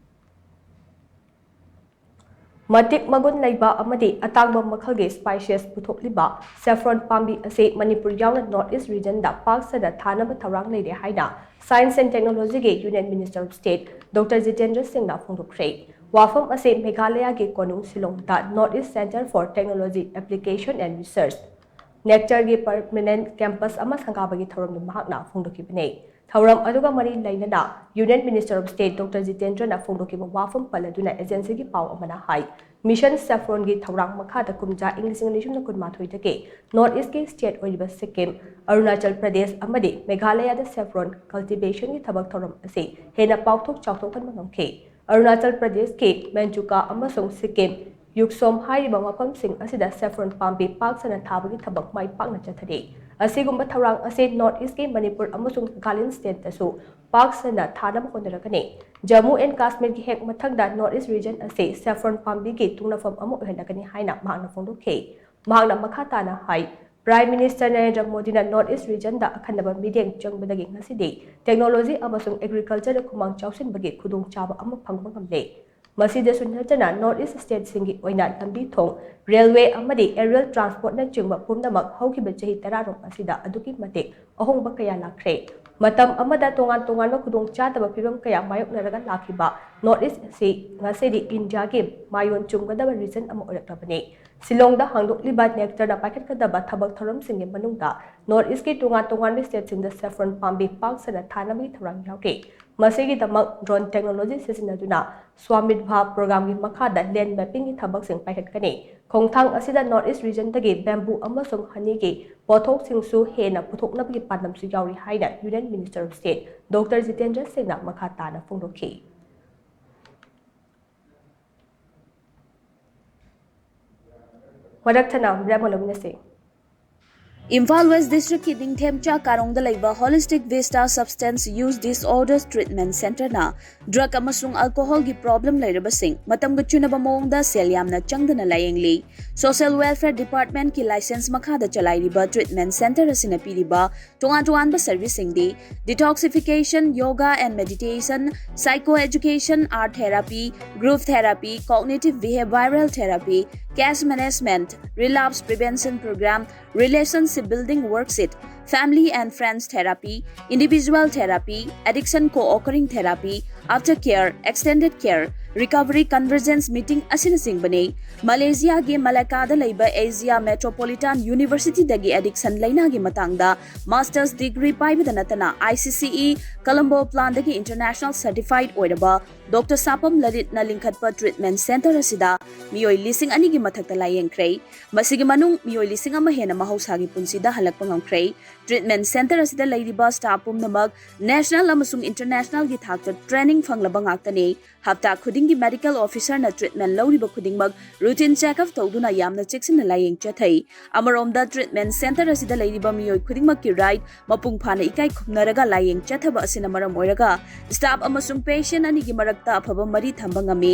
ꯃꯇꯤꯛ ꯃꯒꯨꯟ ꯂꯩꯕ ꯑꯃꯗꯤ ꯑꯇꯥꯡꯕ ꯃꯈꯜꯒꯤ spices ꯄꯨꯊꯣꯛꯂꯤꯕ saffron ꯄꯥꯝꯕꯤ ꯑꯁꯤ ꯃꯅꯤꯄꯨꯔ ꯌꯥꯎꯅ North East regionꯗ ꯄꯥꯛ ꯁꯟꯅ ꯊꯥꯅꯕ ꯊꯧꯔꯥꯡ ꯂꯩꯔꯦ ꯍꯥꯏꯅ Science and Technologyꯒꯤ Union Minister of State Doctor Jitendra Singhꯅ ꯐꯣꯡꯗꯣꯛꯈ꯭ꯔꯦ꯫ ꯋꯥꯐꯝ ꯑꯁꯤ ꯃꯦꯘꯥꯂꯌꯥꯒꯤ ꯀꯣꯅꯨꯡ ꯁꯤꯂꯣꯡꯗ North East Centre for Technology Application and Research, NECTARꯒꯤ permanent campus ꯑꯃ ꯁꯪꯒꯥꯕꯒꯤ ꯊꯧꯔꯝꯗ ꯃꯍꯥꯛꯅ ꯐꯣꯡꯗꯣꯛꯈꯤꯕꯅꯤ꯫ ꯊꯧꯔꯝ ꯑꯗꯨꯒ ꯃꯔꯤ ꯂꯩꯅꯅ Union Minister of State Doctor Jitendraꯅ ꯐꯣꯡꯗꯣꯛꯈꯤꯕ ꯋꯥꯐꯝ ꯄꯜꯂꯗꯨꯅ agencyꯒꯤ ꯄꯥꯎ ꯑꯃꯅ ꯍꯥꯏ, Mission Saffronꯒꯤ ꯊꯧꯔꯥꯡ ꯃꯈꯥꯗ ꯀꯨꯝꯖꯥ ꯏꯪ ꯂꯤꯁꯤꯡ ꯑꯅꯤ ꯁꯨꯞꯅ ꯀꯨꯟꯃꯥꯊꯣꯏꯗꯒꯤ North Eastꯀꯤ state ꯑꯣꯏꯔꯤꯕ ꯁꯤꯛꯀꯤꯝ, ꯑꯔꯨꯅꯥꯆꯜ ꯄ꯭ꯔꯗꯦꯁ ꯑꯃꯗꯤ ꯃꯦꯘꯥꯂꯌꯥꯗ saffron cultivationꯒꯤ ꯊꯕꯛ ꯊꯧꯔꯝ ꯑꯁꯤ ꯍꯦꯟꯅ ꯄꯥꯛꯊꯣꯛ ꯆꯥꯎꯊꯣꯛꯍꯟꯕ ꯉꯝꯈꯤ꯫ ꯑꯔꯨꯅꯥꯆꯜ ꯄ꯭ꯔꯗꯦꯁꯀꯤ ꯃꯦꯟꯆꯨꯀꯥ ꯑꯃꯁꯨꯡ ꯁꯤꯛꯀꯤꯝ, ꯌꯨꯛꯁꯣꯝ ꯍꯥꯏꯔꯤꯕ ꯃꯐꯝꯁꯤꯡ ꯑꯁꯤꯗ saffron ꯄꯥꯝꯕꯤ ꯄꯥꯛ ꯁꯟꯅ ꯊꯥꯕꯒꯤ ꯊꯕꯛ ꯃꯥꯏ ꯄꯥꯛꯅ ꯆꯠꯊꯔꯤ꯫ ꯑꯁꯤꯒꯨꯝꯕ ꯊꯧꯔꯥꯡ ꯑꯁꯤ North Eastꯀꯤ ꯃꯅꯤꯄꯨꯔ ꯑꯃꯁꯨꯡ ꯅꯥꯒꯥꯂꯦꯟ stateꯇꯁꯨ ꯄꯥꯛ ꯁꯟꯅ ꯊꯥꯅꯕ ꯍꯣꯠꯅꯔꯛꯀꯅꯤ꯫ ꯖꯝꯃꯨ and ꯀꯥꯁꯃꯤꯔꯒꯤ ꯍꯦꯛ ꯃꯊꯪꯗ North East region ꯑꯁꯤ saffron ꯄꯥꯝꯕꯤꯒꯤ ꯇꯨꯡꯅꯐꯝ ꯑꯃ ꯑꯣꯏꯍꯜꯂꯛꯀꯅꯤ ꯍꯥꯏꯅ ꯃꯍꯥꯛꯅ ꯐꯣꯡꯗꯣꯛꯈꯤ꯫ ꯃꯍꯥꯛꯅ ꯃꯈꯥ ꯇꯥꯅ ꯍꯥꯏ, Prime Minister ꯅꯔꯦꯟꯗ꯭ꯔ ꯃꯣꯗꯤꯅ North East regionꯗ ꯑꯈꯟꯅꯕ ꯃꯤꯠꯌꯦꯡ ꯆꯪꯕꯗꯒꯤ ꯉꯁꯤꯗꯤ technology ꯑꯃꯁꯨꯡ agricultureꯗ ꯈꯨꯃꯥꯡ ꯆꯥꯎꯁꯤꯟꯕꯒꯤ ꯈꯨꯗꯣꯡꯆꯥꯕ ꯑꯃ ꯐꯪꯕ ꯉꯝꯂꯦ꯫ ꯃꯁꯤꯗꯁꯨ ꯅꯠꯇꯅ North East stateꯁꯤꯡꯒꯤ ꯑꯣꯏꯅ ꯂꯝꯕꯤ ꯊꯣꯡ, railway ꯑꯃꯗꯤ aerial transportꯅꯆꯤꯡꯕ ꯄꯨꯝꯅꯃꯛ ꯍꯧꯈꯤꯕ ꯆꯍꯤ ꯇꯔꯥꯔꯣꯝ ꯑꯁꯤꯗ ꯑꯗꯨꯛꯀꯤ ꯃꯇꯤꯛ ꯑꯍꯣꯡꯕ ꯀꯌꯥ ꯂꯥꯛꯈ꯭ꯔꯦ꯫ ꯃꯇꯝ ꯑꯃꯗ ꯇꯣꯉꯥꯟ ꯇꯣꯉꯥꯟꯕ ꯈꯨꯗꯣꯡꯆꯥꯗꯕ ꯐꯤꯕꯝ ꯀꯌꯥ ꯃꯥꯌꯣꯛꯅꯔꯒ ꯂꯥꯛꯈꯤꯕ North East ꯑꯁꯤ ꯉꯁꯤꯗꯤ ꯏꯟꯗꯤꯌꯥꯒꯤ ꯃꯥꯌꯣꯟ ꯆꯨꯝꯒꯗꯕ region ꯑꯃ ꯑꯣꯏꯔꯛꯂꯕꯅꯤ꯫ ꯁꯤꯂꯣꯡꯗ ꯍꯥꯡꯗꯣꯛꯂꯤꯕ NECTARꯅ ꯄꯥꯏꯈꯠꯀꯗꯕ ꯊꯕꯛ ꯊꯧꯔꯝꯁꯤꯡꯒꯤ ꯃꯅꯨꯡꯗ North Eastꯀꯤ ꯇꯣꯉꯥꯟ ꯇꯣꯉꯥꯟꯕ stateꯁꯤꯡꯗ saffron ꯄꯥꯝꯕꯤ ꯄꯥꯛ ꯁꯟꯅ ꯊꯥꯅꯕꯒꯤ ꯊꯧꯔꯥꯡ ꯌꯥꯎꯔꯤ꯫ ꯃꯁꯤꯒꯤꯗꯃꯛ drone technology ꯁꯤꯖꯤꯟꯅꯗꯨꯅ Swamidbha programꯒꯤ ꯃꯈꯥꯗ land mappingꯒꯤ ꯊꯕꯛꯁꯤꯡ ꯄꯥꯏꯈꯠꯀꯅꯤ꯫ ꯈꯣꯡꯊꯥꯡ ꯑꯁꯤꯗ North East regionꯗꯒꯤ bamboo ꯑꯃꯁꯨꯡ honeyꯒꯤ ꯄꯣꯠꯊꯣꯛꯁꯤꯡꯁꯨ ꯍꯦꯟꯅ ꯄꯨꯊꯣꯛꯅꯕꯒꯤ ꯄꯥꯟꯗꯝꯁꯨ ꯌꯥꯎꯔꯤ ꯍꯥꯏꯅ Union Minister of State Doctor Jitendra Singhꯅ ꯃꯈꯥ ꯇꯥꯅ ꯐꯣꯡꯗꯣꯛꯈꯤ꯫ ꯃꯔꯛ ꯊꯠꯅ ꯕ꯭ꯔꯦꯛ ꯑꯃ ꯂꯧꯃꯤꯟꯅꯁꯤ꯫ ꯏꯝꯐꯥꯜ ꯋꯦꯁ ꯗꯤꯁꯇ꯭ꯔꯤꯛꯀꯤ ꯅꯤꯡꯊꯦꯝꯆꯥ ꯀꯥꯔꯣꯡꯗ ꯂꯩꯕ Holistic Vista Substance Use Disorders Treatment Centreꯅ drug ꯑꯃꯁꯨꯡ alcoholꯒꯤ problem ꯂꯩꯔꯕꯁꯤꯡ ꯃꯇꯝꯒ ꯆꯨꯅꯕ ꯃꯑꯣꯡꯗ ꯁꯦꯜ ꯌꯥꯝꯅ ꯆꯪꯗꯅ ꯂꯥꯌꯦꯡꯂꯤ꯫ Social Welfare Departmentꯀꯤ license ꯃꯈꯥꯗ ꯆꯂꯥꯏꯔꯤꯕ treatment centre ꯑꯁꯤꯅ ꯄꯤꯔꯤꯕ ꯇꯣꯉꯥꯟ ꯇꯣꯉꯥꯟꯕ serviceꯁꯤꯡꯗꯤ detoxification, yoga and meditation, psycho education, art therapy, group therapy, cognitive behavioral therapy, case management, relapse prevention program, relationship building worksheet, family and friends therapy, individual therapy, addiction co-occurring therapy, aftercare, extended care, recovery convergence meeting ꯑꯁꯤꯅꯆꯤꯡꯕꯅꯤ꯫ ꯃꯂꯦꯁꯤꯌꯥꯒꯤ ꯃꯂꯥꯀꯥꯗ ꯂꯩꯕ Asia Metropolitan Universityꯗꯒꯤ addiction ꯂꯩꯅꯥꯒꯤ ꯃꯇꯥꯡꯗ master's degree ꯄꯥꯏꯕꯗ ꯅꯠꯇꯅ I C C E Colombo Planꯗꯒꯤ international certified ꯑꯣꯏꯔꯕ Doctor ꯁꯥꯄꯝ ꯂꯂꯤꯠꯅ ꯂꯤꯡꯈꯠꯄ treatment centre ꯑꯁꯤꯗ ꯃꯤꯑꯣꯏ ꯂꯤꯁꯤꯡ ꯑꯅꯤꯒꯤ ꯃꯊꯛꯇ ꯂꯥꯌꯦꯡꯈ꯭ꯔꯦ꯫ ꯃꯁꯤꯒꯤ ꯃꯅꯨꯡ ꯃꯤꯑꯣꯏ ꯂꯤꯁꯤꯡ ꯑꯃ ꯍꯦꯟꯅ ꯃꯍꯧꯁꯥꯒꯤ ꯄꯨꯟꯁꯤꯗ ꯍꯜꯂꯛꯄ ꯉꯝꯈ꯭ꯔꯦ꯫ Treatment centre ꯑꯁꯤꯗ ꯂꯩꯔꯤꯕ staff ꯄꯨꯝꯅꯃꯛ national ꯑꯃꯁꯨꯡ internationalꯒꯤ ꯊꯥꯛꯇ training ꯐꯪꯂꯕ ꯉꯥꯛꯇꯅꯤ꯫ ꯍꯞꯇꯥ ꯈꯨꯗꯤꯡꯒꯤ medical officerꯅ treatment ꯂꯧꯔꯤꯕ ꯈꯨꯗꯤꯡꯃꯛ routine checkup ꯇꯧꯗꯨꯅ ꯌꯥꯝꯅ ꯆꯦꯛꯁꯤꯟꯅ ꯂꯥꯌꯦꯡ ꯆꯠꯊꯩ꯫ ꯑꯃꯔꯣꯝꯗ treatment centre ꯑꯁꯤꯗ ꯂꯩꯔꯤꯕ ꯃꯤꯑꯣꯏ ꯈꯨꯗꯤꯡꯃꯛꯀꯤ right ꯃꯄꯨꯡ ꯐꯥꯅ ꯏꯀꯥꯏ ꯈꯨꯝꯅꯔꯒ ꯂꯥꯌꯦꯡ ꯆꯠꯊꯕ ꯑꯁꯤꯅ ꯃꯔꯝ ꯑꯣꯏꯔꯒ staff ꯑꯃꯁꯨꯡ patient ꯑꯅꯤꯒꯤ ꯃꯔꯛꯇ ꯑꯐꯕ ꯃꯔꯤ ꯊꯝꯕ ꯉꯝꯃꯤ꯫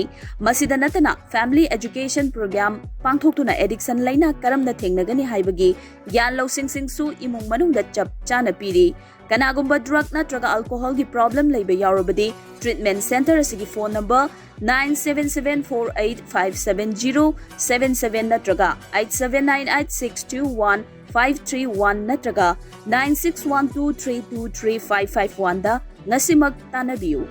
ꯃꯁꯤꯗ ꯅꯠꯇꯅ family education program ꯄꯥꯡꯊꯣꯛꯇꯨꯅ addiction ꯂꯩꯅꯥ ꯀꯔꯝꯅ ꯊꯦꯡꯅꯒꯅꯤ ꯍꯥꯏꯕꯒꯤ ꯒ꯭ꯌꯥꯟ ꯂꯧꯁꯤꯡꯁꯤꯡꯁꯨ ꯏꯃꯨꯡ ꯃꯅꯨꯡꯗ ꯆꯞ ꯆꯥꯅ ꯄꯤꯔꯤ꯫ ꯀꯅꯥꯒꯨꯝꯕ drug ꯅꯠꯇ꯭ꯔꯒ alcoholꯒꯤ problem ꯂꯩꯕ ꯌꯥꯎꯔꯕꯗꯤ treatment centre ꯑꯁꯤꯒꯤ phone number nine seven seven four eight five seven zero seven seven ꯅꯠꯇ꯭ꯔꯒ eight seven nine eight six two one five three one ꯅꯠꯇ꯭ꯔꯒ nine six one two three two three five five one ꯗ ꯉꯁꯤꯃꯛ ꯇꯥꯟꯅꯕꯤꯌꯨ꯫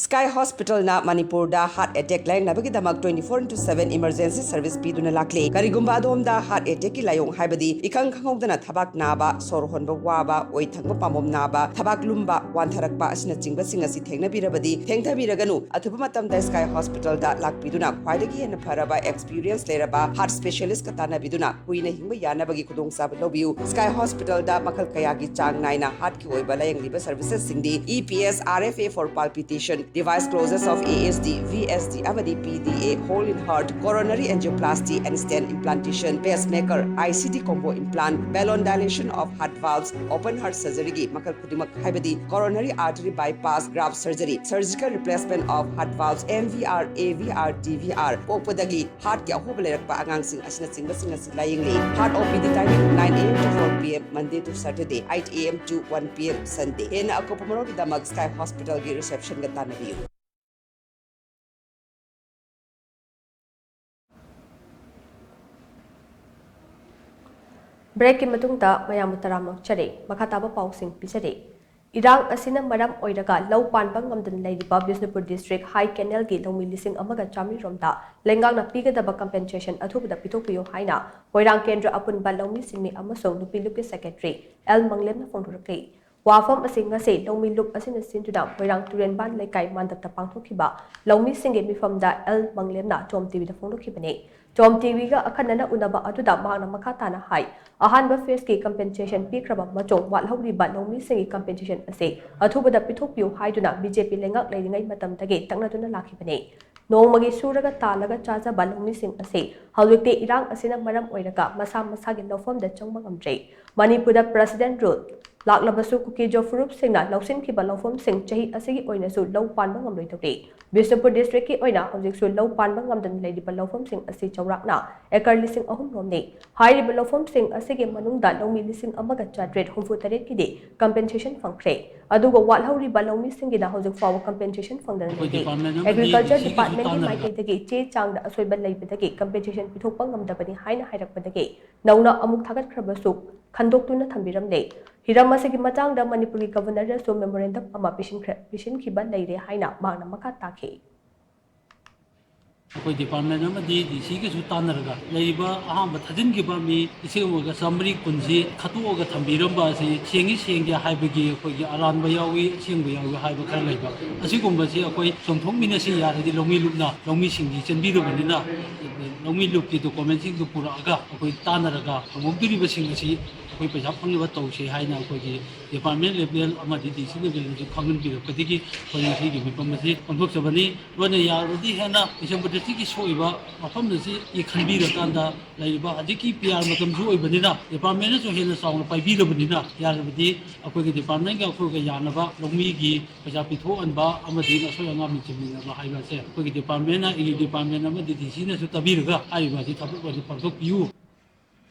Sky Hospitalꯅ ꯃꯅꯤꯄꯨꯔꯗ heart attack ꯂꯥꯌꯦꯡꯅꯕꯒꯤꯗꯃꯛ twenty four into seven emergency service ꯄꯤꯗꯨꯅ ꯂꯥꯛꯂꯤ꯫ ꯀꯔꯤꯒꯨꯝꯕ ꯑꯗꯣꯝꯗ heart attackꯀꯤ ꯂꯥꯏꯑꯣꯡ ꯍꯥꯏꯕꯗꯤ ꯏꯈꯪ ꯈꯪꯍꯧꯗꯅ ꯊꯕꯥꯛ ꯅꯥꯕ, ꯁꯣꯔ ꯍꯣꯟꯕ ꯋꯥꯕ, ꯑꯣꯏ ꯊꯪꯕ ꯄꯥꯝꯕꯣꯝ ꯅꯥꯕ, ꯊꯕꯥꯛ ꯂꯨꯝꯕ, ꯋꯥꯟꯊꯔꯛꯄ ꯑꯁꯤꯅꯆꯤꯡꯕꯁꯤꯡ ꯑꯁꯤ ꯊꯦꯡꯅꯕꯤꯔꯕꯗꯤ ꯊꯦꯡꯊꯕꯤꯔꯒꯅꯨ꯫ ꯑꯊꯨꯕ ꯃꯇꯝꯗ Sky Hospitalꯗ ꯂꯥꯛꯄꯤꯗꯨꯅ ꯈ꯭ꯋꯥꯏꯗꯒꯤ ꯍꯦꯟꯅ ꯐꯔꯕ experience ꯂꯩꯔꯕ heart specialistꯀ ꯇꯥꯟꯅꯕꯤꯗꯨꯅ ꯀꯨꯏꯅ ꯍꯤꯡꯕ ꯌꯥꯅꯕꯒꯤ ꯈꯨꯗꯣꯡꯆꯥꯕ ꯂꯧꯕꯤꯌꯨ꯫ Sky Hospitalꯗ ꯃꯈꯜ ꯀꯌꯥꯒꯤ ꯆꯥꯡ ꯅꯥꯏꯅ heartꯀꯤ ꯑꯣꯏꯕ ꯂꯥꯌꯦꯡꯂꯤꯕ servicesꯁꯤꯡꯗꯤ E P S, R F A for palpitation, Device closures of A S D, V S D ꯑꯃꯗꯤ P D A, hole in heart, coronary angioplasty and stent implantation, pacemaker, I C D combo implant, balloon dilation of heart valves, open heart surgery ꯒꯤ ꯃꯈꯜ ꯈꯨꯗꯤꯡꯃꯛ, ꯍꯥꯏꯕꯗꯤ coronary artery bypass graft surgery, surgical replacement of heart valves, M V R, A V R, D V R, ꯄꯣꯛꯄꯗꯒꯤ heart ꯀꯤ ꯑꯍꯣꯕ ꯂꯩꯔꯛꯄ ꯑꯉꯥꯡꯁꯤꯡ ꯑꯁꯤꯅꯆꯤꯡꯕꯁꯤꯡ ꯑꯁꯤ ꯂꯥꯌꯦꯡꯂꯤ꯫ Heart O P D timing nine A M to four P M, Monday to Saturday, eight A M to one P M, Sunday꯫ ꯍꯦꯟꯅ ꯑꯀꯨꯞꯄ ꯃꯔꯣꯜꯒꯤꯗꯃꯛ Sky Hospital ꯒꯤ reception ꯒ ꯇꯥꯟꯅꯕꯤꯌꯨ꯫ Break ꯀꯤ ꯃꯇꯨꯡꯗ ꯃꯌꯥꯝꯕꯨ ꯇꯔꯥꯝꯅ ꯑꯣꯛꯆꯔꯤ꯫ ꯃꯈꯥ ꯇꯥꯕ ꯄꯥꯎꯁꯤꯡ ꯄꯤꯖꯔꯤ꯫ ꯏꯔꯥꯡ ꯑꯁꯤꯅ ꯃꯔꯝ ꯑꯣꯏꯔꯒ ꯂꯧ ꯄꯥꯟꯕ ꯉꯝꯗꯅ ꯂꯩꯔꯤꯕ ꯕꯤꯁꯅꯨꯄꯨꯔ district High Canal ꯒꯤ ꯂꯧꯃꯤ ꯂꯤꯁꯤꯡ ꯑꯃꯒ ꯆꯥꯃꯔꯤ ꯔꯣꯝꯗ ꯂꯩꯉꯥꯛꯅ ꯄꯤꯒꯗꯕ compensation ꯑꯊꯨꯕꯗ ꯄꯤꯊꯣꯛꯄꯤꯌꯨ ꯍꯥꯏꯅ ꯃꯣꯏꯔꯥꯡ ꯀꯦꯟꯗ꯭ꯔ ꯑꯄꯨꯟꯕ ꯂꯧꯃꯤ ꯁꯤꯟꯃꯤ ꯑꯃꯁꯨꯡ ꯅꯨꯄꯤ ꯂꯨꯞꯀꯤ secretary ꯑꯦꯜ ꯃꯪꯂꯦꯝꯅ ꯐꯣꯡꯗꯣꯔꯛꯂꯤ꯫ ꯋꯥꯐꯝ ꯑꯁꯤ ꯉꯁꯤ ꯂꯧꯃꯤ ꯂꯨꯞ ꯑꯁꯤꯅ ꯁꯤꯟꯗꯨꯅ ꯃꯣꯏꯔꯥꯡ ꯇꯨꯔꯦꯟꯕꯥꯟ ꯂꯩꯀꯥꯏ ꯃꯥꯟꯗꯞꯇ ꯄꯥꯡꯊꯣꯛꯈꯤꯕ ꯂꯧꯃꯤꯁꯤꯡꯒꯤ ꯃꯤꯐꯝꯗ ꯑꯦꯜ ꯃꯪꯂꯦꯝꯅ ꯇꯣꯝ ꯇꯤꯚꯤꯗ ꯐꯣꯡꯗꯣꯛꯈꯤꯕꯅꯤ꯫ ꯇꯣꯝ ꯇꯤꯚꯤꯒ ꯑꯈꯟꯅꯅ ꯎꯅꯕ ꯑꯗꯨꯗ ꯃꯍꯥꯛꯅ ꯃꯈꯥ ꯇꯥꯅ ꯍꯥꯏ, ꯑꯍꯥꯟꯕ phase ꯀꯤ compensation ꯄꯤꯈ꯭ꯔꯕ ꯃꯇꯨꯡ ꯋꯥꯠꯍꯧꯔꯤꯕ ꯂꯧꯃꯤꯁꯤꯡꯒꯤ compensation ꯑꯁꯤ ꯑꯊꯨꯕꯗ ꯄꯤꯊꯣꯛꯄꯤꯌꯨ ꯍꯥꯏꯗꯨꯅ B J P ꯂꯩꯉꯥꯛ ꯂꯩꯔꯤꯉꯩ ꯃꯇꯝꯗꯒꯤ ꯇꯛꯅꯗꯨꯅ ꯂꯥꯛꯈꯤꯕꯅꯤ꯫ ꯅꯣꯡꯃꯒꯤ ꯁꯨꯔꯒ ꯇꯥꯜꯂꯒ ꯆꯥꯖꯕ ꯂꯧꯃꯤꯁꯤꯡ ꯑꯁꯤ ꯍꯧꯖꯤꯛꯇꯤ ꯏꯔꯥꯡ ꯑꯁꯤꯅ ꯃꯔꯝ ꯑꯣꯏꯔꯒ ꯃꯁꯥ ꯃꯁꯥꯒꯤ ꯂꯧꯐꯝꯗ ꯆꯪꯕ ꯉꯝꯗ꯭ꯔꯦ꯫ ꯃꯅꯤꯄꯨꯔꯗ President Rule ꯂꯥꯛꯂꯕꯁꯨ ꯀꯨꯀꯤꯖꯣ ꯐꯨꯔꯨꯞꯁꯤꯡꯅ ꯂꯧꯁꯤꯟꯈꯤꯕ ꯂꯧꯐꯝꯁꯤꯡ ꯆꯍꯤ ꯑꯁꯤꯒꯤ ꯑꯣꯏꯅꯁꯨ ꯂꯧ ꯄꯥꯟꯕ ꯉꯝꯂꯣꯏꯗꯧꯔꯤ꯫ ꯕꯤꯁꯅꯨꯄꯨꯔ district ꯀꯤ ꯑꯣꯏꯅ ꯍꯧꯖꯤꯛꯁꯨ ꯂꯧ ꯄꯥꯟꯕ ꯉꯝꯗꯅ ꯂꯩꯔꯤꯕ ꯂꯧꯐꯝꯁꯤꯡ ꯑꯁꯤ ꯆꯥꯎꯔꯥꯛꯅ acre ꯂꯤꯁꯤꯡ ꯑꯍꯨꯝ ꯔꯣꯝꯅꯤ꯫ ꯍꯥꯏꯔꯤꯕ ꯂꯧꯐꯝꯁꯤꯡ ꯑꯁꯤꯒꯤ ꯃꯅꯨꯡꯗ ꯂꯧꯃꯤ ꯂꯤꯁꯤꯡ ꯑꯃꯒ ꯆꯥꯇ꯭ꯔꯦꯠ ꯍꯨꯝꯐꯨ ꯇꯔꯦꯠꯀꯤꯗꯤ compensation ꯐꯪꯈ꯭ꯔꯦ꯫ ꯑꯗꯨꯒ ꯋꯥꯠꯍꯧꯔꯤꯕ ꯂꯧꯃꯤꯁꯤꯡꯒꯤꯅ ꯍꯧꯖꯤꯛ ꯐꯥꯎꯕ compensation ꯐꯪꯗꯅ ꯑꯩꯈꯣꯏ ꯂꯩꯔꯤ꯫ Department ꯑꯃꯗꯤ Agriculture D C ꯒꯤꯁꯨ Department ꯀꯤ ꯇꯥꯟꯅꯔꯒ ꯃꯥꯏꯀꯩꯗꯒꯤ ꯆꯦ ꯆꯥꯡꯗ ꯑꯁꯣꯏꯕ ꯂꯩꯕꯗꯒꯤ compensation ꯄꯤꯊꯣꯛꯄ ꯉꯝꯗꯕꯅꯤ ꯍꯥꯏꯅ ꯍꯥꯏꯔꯛꯄꯗꯒꯤ ꯅꯧꯅ ꯑꯃꯨꯛ ꯊꯥꯒꯠꯈ꯭ꯔꯕꯁꯨ ꯈꯟꯗꯣꯛꯇꯨꯅ ꯊꯝꯕꯤꯔꯝꯂꯦ꯫ ꯍꯤꯔꯝ ꯑꯁꯤꯒꯤ ꯃꯇꯥꯡꯗ ꯃꯅꯤꯄꯨꯔꯒꯤ Governor ꯗꯁꯨ memorandum ꯑꯃ ꯄꯤꯁꯤꯟꯈ꯭ꯔꯦ, ꯄꯤꯁꯤꯟꯈꯤꯕ ꯂꯩꯔꯦ ꯍꯥꯏꯅ ꯃꯍꯥꯛꯅ ꯃꯈꯥ ꯇꯥꯈꯤ꯫ ꯑꯩꯈꯣꯏ department ꯑꯃꯗꯤ D C ꯒꯁꯨ ꯇꯥꯟꯅꯔꯒ ꯂꯩꯔꯤꯕ ꯑꯍꯥꯟꯕ ꯊꯥꯖꯤꯟꯈꯤꯕ ꯃꯤ ꯂꯤꯁꯤꯡ ꯑꯃꯒ ꯆꯥꯃꯔꯤ ꯀꯨꯟꯁꯤ ꯈꯠꯇꯣꯛꯑꯒ ꯊꯝꯕꯤꯔꯝꯕ ꯑꯁꯤ ꯁꯦꯡꯏ ꯁꯦꯡꯗꯦ ꯍꯥꯏꯕꯒꯤ ꯑꯩꯈꯣꯏꯒꯤ ꯑꯔꯥꯟꯕ ꯌꯥꯎꯏ, ꯑꯁꯦꯡꯕ ꯌꯥꯎꯏ ꯍꯥꯏꯕ ꯈꯔ ꯂꯩꯕ꯫ ꯑꯁꯤꯒꯨꯝꯕꯁꯤ ꯑꯩꯈꯣꯏ ꯆꯨꯝꯊꯣꯛꯃꯤꯟꯅꯁꯤ, ꯌꯥꯔꯗꯤ ꯂꯧꯃꯤ ꯂꯨꯞꯅ ꯂꯧꯃꯤꯁꯤꯡꯒꯤ ꯆꯦꯟꯕꯤꯔꯕꯅꯤꯅ ꯂꯧꯃꯤ ꯂꯨꯞꯀꯤ document ꯁꯤꯡꯗꯨ ꯄꯨꯔꯛꯑꯒ ꯑꯩꯈꯣꯏ ꯇꯥꯟꯅꯔꯒ ꯐꯪꯍꯧꯗꯣꯔꯤꯕꯁꯤꯡ ꯑꯁꯤ ꯑꯩꯈꯣꯏ ꯄꯩꯁꯥ ꯐꯪꯅꯕ ꯇꯧꯁꯤ ꯍꯥꯏꯅ ꯑꯩꯈꯣꯏꯒꯤ Department level ꯑꯃꯗꯤ D C levelꯗꯁꯨ ꯈꯪꯍꯟꯕꯤꯔꯛꯄꯗꯒꯤ ꯑꯩꯈꯣꯏ ꯉꯁꯤꯒꯤ ꯃꯤꯐꯝ ꯑꯁꯤ ꯄꯥꯡꯊꯣꯛꯆꯕꯅꯤ꯫ ꯂꯣꯏꯅ ꯌꯥꯔꯕꯗꯤ ꯍꯦꯟꯅ December districtꯀꯤ ꯁꯣꯛꯏꯕ ꯃꯐꯝꯗ ꯁꯤ ꯈꯟꯕꯤꯔꯀꯥꯟꯗ ꯂꯩꯔꯤꯕ ꯍꯧꯖꯤꯛꯀꯤ P R ꯃꯇꯝꯁꯨ ꯑꯣꯏꯕꯅꯤꯅ departmentꯅꯁꯨ ꯍꯦꯟꯅ ꯆꯥꯎꯅ ꯄꯥꯏꯕꯤꯔꯕꯅꯤꯅ ꯌꯥꯔꯕꯗꯤ ꯑꯩꯈꯣꯏꯒꯤ departmentꯒ ꯑꯩꯈꯣꯏꯒ ꯌꯥꯅꯕ ꯂꯧꯃꯤꯒꯤ ꯄꯩꯁꯥ ꯄꯤꯊꯣꯛꯍꯟꯕ ꯑꯃꯗꯤ ꯑꯁꯣꯏ ꯑꯉꯥꯝ ꯃꯦꯟꯁꯤꯟꯃꯤꯟꯅꯕ ꯍꯥꯏꯕ ꯑꯁꯦ ꯑꯩꯈꯣꯏꯒꯤ departmentꯅ, ꯏꯒꯤ department ꯑꯃꯗꯤ D Cꯅꯁꯨ ꯇꯥꯕꯤꯔꯒ ꯍꯥꯏꯔꯤꯕ ꯑꯁꯤ ꯊꯕꯛ ꯑꯣꯏꯅ ꯄꯥꯡꯊꯣꯛꯄꯤꯌꯨ꯫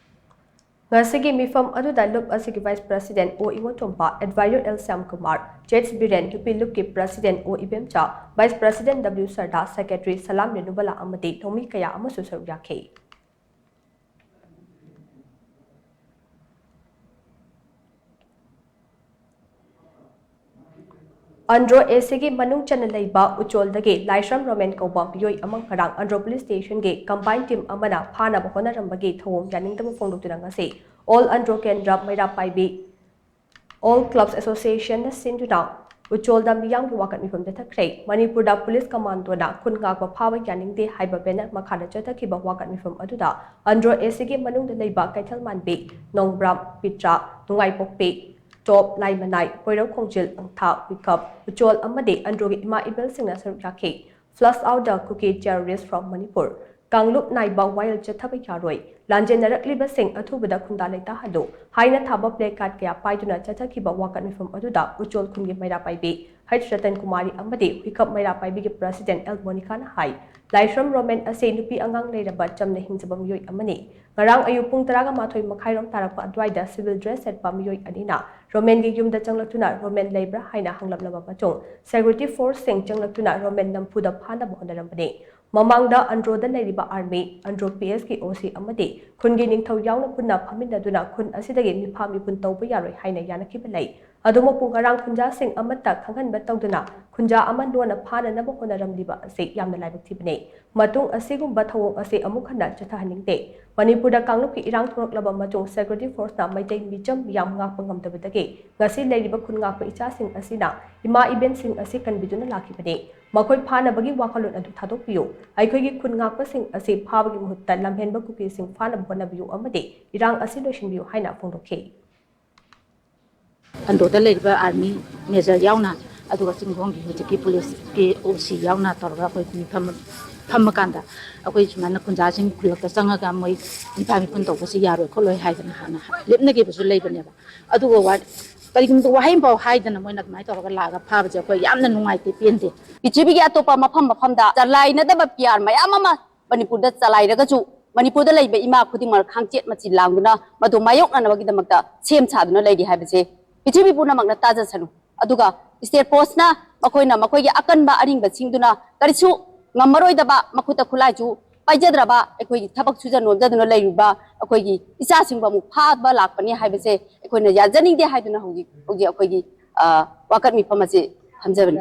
ꯉꯁꯤꯒꯤ ꯃꯤꯐꯝ ꯑꯗꯨꯗ ꯂꯨꯞ ꯑꯁꯤꯒꯤ Vice President ꯑꯣ ꯏꯉꯣꯇꯣꯝꯕ, Advisor ꯑꯦꯜ ꯁ꯭ꯌꯥꯝꯀꯨꯃꯥꯔ, ꯖꯦꯠꯁ ꯕꯤꯔꯦꯟ, ꯅꯨꯄꯤ ꯂꯨꯞꯀꯤ President ꯑꯣ ꯏꯕꯦꯝꯆꯥ, Vice President W ꯁꯔꯗꯥ, Secretary ꯁꯂꯥꯝ ꯔꯦꯅꯨꯕꯂꯥ ꯑꯃꯗꯤ ꯂꯧꯃꯤ ꯀꯌꯥ ꯑꯃꯁꯨ ꯁꯔꯨꯛ ꯌꯥꯈꯤ꯫ ꯑꯟꯗ꯭ꯔꯣ ꯑꯦ ꯁꯤꯒꯤ ꯃꯅꯨꯡ ꯆꯟꯅ ꯂꯩꯕ ꯎꯆꯣꯜꯗꯒꯤ ꯂꯥꯏꯁ꯭ꯔꯝ ꯔꯣꯃꯦꯟ ꯀꯧꯕ ꯃꯤꯑꯣꯏ ꯑꯃ ꯉꯔꯥꯡ ꯑꯟꯗ꯭ꯔꯣ ꯄꯨꯂꯤꯁ ꯁ꯭ꯇꯦꯁꯟꯒꯤ ꯀꯝꯕꯥꯏꯟ ꯇꯤꯝ ꯑꯃꯅ ꯐꯥꯅꯕ ꯍꯣꯠꯅꯔꯝꯕꯒꯤ ꯊꯧꯑꯣꯡ ꯌꯥꯅꯤꯡꯗꯕ ꯐꯣꯡꯗꯣꯛꯇꯨꯅ ꯉꯁꯤ ꯑꯣꯜ ꯑꯟꯗ꯭ꯔꯣ ꯀꯦꯟꯗ꯭ꯔ ꯃꯩꯔꯥ ꯄꯥꯏꯕꯤ, ꯑꯣꯜ ꯀ꯭ꯂꯕꯁ ꯑꯦꯁꯣꯁꯤꯌꯦꯁꯟꯅ ꯁꯤꯟꯗꯨꯅ ꯎꯆꯣꯜꯗ ꯃꯤꯌꯥꯝꯒꯤ ꯋꯥꯀꯠ ꯃꯤꯐꯝ ꯆꯠꯊꯈ꯭ꯔꯦ꯫ ꯃꯅꯤꯄꯨꯔꯗ ꯄꯨꯂꯤꯁ ꯀꯃꯥꯟꯗꯣꯅ ꯈꯨꯟ ꯉꯥꯛꯄ ꯐꯥꯕ ꯌꯥꯅꯤꯡꯗꯦ ꯍꯥꯏꯕ ꯕꯦꯅꯔ ꯃꯈꯥꯗ ꯆꯠꯊꯈꯤꯕ ꯋꯥꯀꯠ ꯃꯤꯐꯝ ꯑꯗꯨꯗ ꯑꯟꯗ꯭ꯔꯣ ꯑꯦ ꯁꯤꯒꯤ ꯃꯅꯨꯡꯗ ꯂꯩꯕ ꯀꯩꯊꯦꯜ ꯃꯥꯟꯕꯤ, ꯅꯣꯡꯕ꯭ꯔꯥꯝ, ꯄꯤꯇ꯭ꯔꯥ, ꯅꯨꯡꯉꯥꯏꯄꯣꯛꯄꯤ, ꯇꯣꯞ, ꯂꯥꯏꯃꯅꯥꯏ, ꯄꯣꯏꯔꯧ ꯈꯣꯡꯖꯤꯜ, ꯑꯪꯊꯥ, ꯋꯤꯀꯞ, ꯎꯆꯣꯜ ꯑꯃꯗꯤ ꯑꯟꯗ꯭ꯔꯣꯒꯤ ꯏꯃꯥ ꯏꯕꯦꯜꯁꯤꯡꯅ ꯁꯔꯨꯛ ꯌꯥꯈꯤ꯫ Flush out the Kuki terrorist from Manipur꯫ ꯀꯥꯡꯂꯨꯞ ꯅꯥꯏꯕ ꯋꯥꯌꯦꯜ ꯆꯠꯊꯕ ꯌꯥꯔꯣꯏ꯫ ꯂꯥꯟꯖꯦꯟꯅꯔꯛꯂꯤꯕꯁꯤꯡ ꯑꯊꯨꯕꯗ ꯈꯨꯟꯗꯥ ꯂꯩꯇꯥꯍꯜꯂꯨ ꯍꯥꯏꯅ ꯊꯥꯕ placard ꯀꯌꯥ ꯄꯥꯏꯗꯨꯅ ꯆꯠꯊꯈꯤꯕ ꯋꯥꯀꯠ ꯃꯤꯐꯝ ꯑꯗꯨꯗ ꯎꯆꯣꯜ ꯈꯨꯟꯒꯤ ꯃꯩꯔꯥ ꯄꯥꯏꯕꯤ ꯍꯩꯆ ꯔꯇꯟ ꯀꯨꯃꯥꯔꯤ ꯑꯃꯗꯤ ꯍꯨꯏꯀꯞ ꯃꯩꯔꯥ ꯄꯥꯏꯕꯤꯒꯤ President ꯑꯦꯜ ꯃꯣꯅꯤꯀꯥꯅ ꯍꯥꯏ, ꯂꯥꯏꯁ꯭ꯔꯝ ꯔꯣꯃꯦꯟ ꯑꯁꯤ ꯅꯨꯄꯤ ꯑꯉꯥꯡ ꯂꯩꯔꯕ ꯆꯝꯅ ꯍꯤꯡꯖꯕ ꯃꯤꯑꯣꯏ ꯑꯃꯅꯤ꯫ ꯉꯔꯥꯡ ꯑꯌꯨꯛ ꯄꯨꯡ ꯇꯔꯥꯒ ꯃꯥꯊꯣꯏ ꯃꯈꯥꯏꯔꯣꯝ ꯇꯥꯔꯛꯄ ꯑꯗꯨꯋꯥꯏꯗ civil dress ꯁꯦꯠꯄ ꯃꯤꯑꯣꯏ ꯑꯅꯤꯅ ꯔꯣꯃꯦꯟꯒꯤ ꯌꯨꯝꯗ ꯆꯪꯂꯛꯇꯨꯅ ꯔꯣꯃꯦꯟ ꯂꯩꯕ꯭ꯔꯥ ꯍꯥꯏꯅ ꯍꯪꯂꯛꯂꯕ ꯃꯇꯨꯡ security forceꯁꯤꯡ ꯆꯪꯂꯛꯇꯨꯅ ꯔꯣꯃꯦꯟ ꯅꯝꯐꯨꯗ ꯐꯥꯅꯕ ꯍꯣꯠꯅꯔꯝꯕꯅꯤ꯫ ꯃꯃꯥꯡꯗ ꯑꯟꯗ꯭ꯔꯣꯗ ꯂꯩꯔꯤꯕ army, ꯑꯟꯗ꯭ꯔꯣ P S ꯀꯤ O C ꯑꯃꯗꯤ ꯈꯨꯟꯒꯤ ꯅꯤꯡꯊꯧ ꯌꯥꯎꯅ ꯄꯨꯟꯅ ꯐꯝꯃꯤꯟꯅꯗꯨꯅ ꯈꯨꯟ ꯑꯁꯤꯗꯒꯤ ꯃꯤꯐꯥ ꯃꯤꯄꯨꯟ ꯇꯧꯕ ꯌꯥꯔꯣꯏ ꯍꯥꯏꯅ ꯌꯥꯅꯈꯤꯕ ꯂꯩ꯫ ꯑꯗꯨꯃꯛꯄꯨ ꯉꯔꯥꯡ ꯈꯨꯟꯖꯥꯁꯤꯡ ꯑꯃꯠꯇ ꯈꯪꯍꯟꯕ ꯇꯧꯗꯅ ꯈꯨꯟꯖꯥ ꯑꯃ ꯂꯣꯟꯅ ꯐꯥꯅꯅꯕ ꯍꯣꯠꯅꯔꯝꯂꯤꯕ ꯑꯁꯤ ꯌꯥꯝꯅ ꯂꯥꯏꯕꯛ ꯊꯤꯕꯅꯤ꯫ ꯃꯇꯨꯡ ꯑꯁꯤꯒꯨꯝꯕ ꯊꯧꯑꯣꯡ ꯑꯁꯤ ꯑꯃꯨꯛ ꯍꯟꯅ ꯆꯠꯊꯍꯟꯅꯤꯡꯗꯦ꯫ ꯃꯅꯤꯄꯨꯔꯗ ꯀꯥꯡꯂꯨꯞꯀꯤ ꯏꯔꯥꯡ ꯊꯣꯔꯛꯂꯕ ꯃꯇꯨꯡ security forceꯅ ꯃꯩꯇꯩ ꯃꯤꯆꯝ ꯃꯤꯌꯥꯝ ꯉꯥꯛꯄ ꯉꯝꯗꯕꯗꯒꯤ ꯉꯁꯤ ꯂꯩꯔꯤꯕ ꯈꯨꯟ ꯉꯥꯛꯄ ꯏꯆꯥꯁꯤꯡ ꯑꯁꯤꯅ ꯏꯃꯥ ꯏꯕꯦꯟꯁꯤꯡ ꯑꯁꯤ ꯀꯟꯕꯤꯗꯨꯅ ꯂꯥꯛꯈꯤꯕꯅꯤ꯫ ꯃꯈꯣꯏ ꯐꯥꯅꯕꯒꯤ ꯋꯥꯈꯜꯂꯣꯟ ꯑꯗꯨ ꯊꯥꯗꯣꯛꯄꯤꯌꯨ꯫ ꯑꯩꯈꯣꯏꯒꯤ ꯈꯨꯟ ꯉꯥꯛꯄꯁꯤꯡ ꯑꯁꯤ ꯐꯥꯕꯒꯤ ꯃꯍꯨꯠꯇ ꯂꯝꯍꯦꯟꯕ ꯀꯨꯀꯤꯁꯤꯡ ꯐꯥꯅꯕ ꯍꯣꯠꯅꯕꯤꯌꯨ ꯑꯃꯗꯤ ꯏꯔꯥꯡ ꯑꯁꯤ ꯂꯣꯏꯁꯤꯟꯕꯤꯌꯨ ꯍꯥꯏꯅ ꯐꯣꯡꯗꯣꯛꯈꯤ꯫ ꯑꯟꯗ꯭ꯔꯣꯗ ꯂꯩꯔꯤꯕ ꯑꯥꯔꯃꯤ ꯃꯦꯖꯔ ꯌꯥꯎꯅ, ꯑꯗꯨꯒ ꯆꯤꯡꯈꯣꯡꯒꯤ ꯍꯧꯖꯤꯛꯀꯤ ꯄꯨꯂꯤꯁꯀꯤ ꯑꯣ ꯁꯤ ꯌꯥꯎꯅ ꯇꯧꯔꯒ ꯑꯩꯈꯣꯏ ꯃꯤ ꯐꯝ-, ꯐꯝꯕ ꯀꯥꯟꯗ, ꯑꯩꯈꯣꯏ ꯁꯨꯃꯥꯏꯅ ꯈꯨꯟꯖꯥꯁꯤꯡ ꯈꯨꯜꯂꯛꯇ ꯆꯪꯉꯒ ꯃꯣꯏ ꯅꯤꯄꯥ ꯃꯤꯄꯨꯟ ꯇꯧꯕꯁꯤ ꯌꯥꯔꯣꯏ ꯈꯣꯠꯂꯣꯏ ꯍꯥꯏꯗꯅ ꯍꯥꯟꯅ ꯂꯦꯞꯅꯈꯤꯕꯁꯨ ꯂꯩꯕꯅꯦꯕ꯫ ꯑꯗꯨꯒ ꯋꯥ-, ꯀꯔꯤꯒꯨꯝꯕ ꯋꯥꯍꯩ ꯑꯃꯐꯥꯎ ꯍꯥꯏꯗꯅ ꯃꯣꯏꯅ ꯑꯗꯨꯃꯥꯏꯅ ꯇꯧꯔꯒ ꯂꯥꯛꯑꯒ ꯐꯥꯕꯁꯦ ꯑꯩꯈꯣꯏ ꯌꯥꯝꯅ ꯅꯨꯡꯉꯥꯏꯇꯦ, ꯄꯦꯟꯗꯦ꯫ ꯄ꯭ꯔꯤꯊꯤꯕꯤꯒꯤ ꯑꯇꯣꯞꯄ ꯃꯐꯝ ꯃꯐꯝꯗ ꯆꯂꯥꯏꯅꯗꯕ ꯄꯤ ꯑꯥꯔ ꯃꯌꯥꯝ ꯑꯃ ꯃꯅꯤꯄꯨꯔꯗ ꯆꯂꯥꯏꯔꯒꯁꯨ, ꯃꯅꯤꯄꯨꯔꯗ ꯂꯩꯕ ꯏꯃꯥ ꯈꯨꯗꯤꯡꯃꯛ ꯈꯥꯡꯆꯦꯠ ꯃꯆꯤ ꯂꯥꯡꯗꯨꯅ ꯃꯗꯨ ꯃꯥꯌꯣꯛꯅꯅꯕꯒꯤꯗꯃꯛꯇ ꯁꯦꯝ ꯁꯥꯗꯨꯅ ꯂꯩꯔꯤ ꯍꯥꯏꯕꯁꯦ ꯄ꯭ꯔꯤꯊꯤꯕꯤ ꯄꯨꯝꯅꯃꯛꯅ ꯇꯥꯖꯁꯅꯨ꯫ ꯑꯗꯨꯒ ꯁ꯭ꯇꯦꯠ ꯐꯣꯔꯁꯅ ꯃꯈꯣꯏꯅ ꯃꯈꯣꯏꯒꯤ ꯑꯀꯟꯕ ꯑꯔꯤꯡꯕꯁꯤꯡꯗꯨꯅ ꯀꯔꯤꯁꯨ ꯉꯝꯃꯔꯣꯏꯗꯕ, ꯃꯈꯨꯠꯇ ꯈꯨꯠꯂꯥꯏꯁꯨ ꯄꯥꯏꯖꯗ꯭ꯔꯕ, ꯑꯩꯈꯣꯏꯒꯤ ꯊꯕꯛ ꯁꯨꯖ ꯅꯣꯝꯖꯗꯨꯅ ꯂꯩꯔꯤꯕ ꯑꯩꯈꯣꯏꯒꯤ ꯏꯆꯥꯁꯤꯡꯕꯨ ꯑꯃꯨꯛ ꯐꯥꯕ ꯂꯥꯛꯄꯅꯤ ꯍꯥꯏꯕꯁꯦ ꯑꯩꯈꯣꯏꯅ ꯌꯥꯖꯅꯤꯡꯗꯦ ꯍꯥꯏꯗꯨꯅ ꯍꯧꯖꯤꯛ ꯍꯧꯖꯤꯛ ꯑꯩꯈꯣꯏꯒꯤ, ꯑ, ꯋꯥꯀꯠ ꯃꯤꯐꯝ ꯑꯁꯤ ꯊꯝꯖꯕꯅꯤ꯫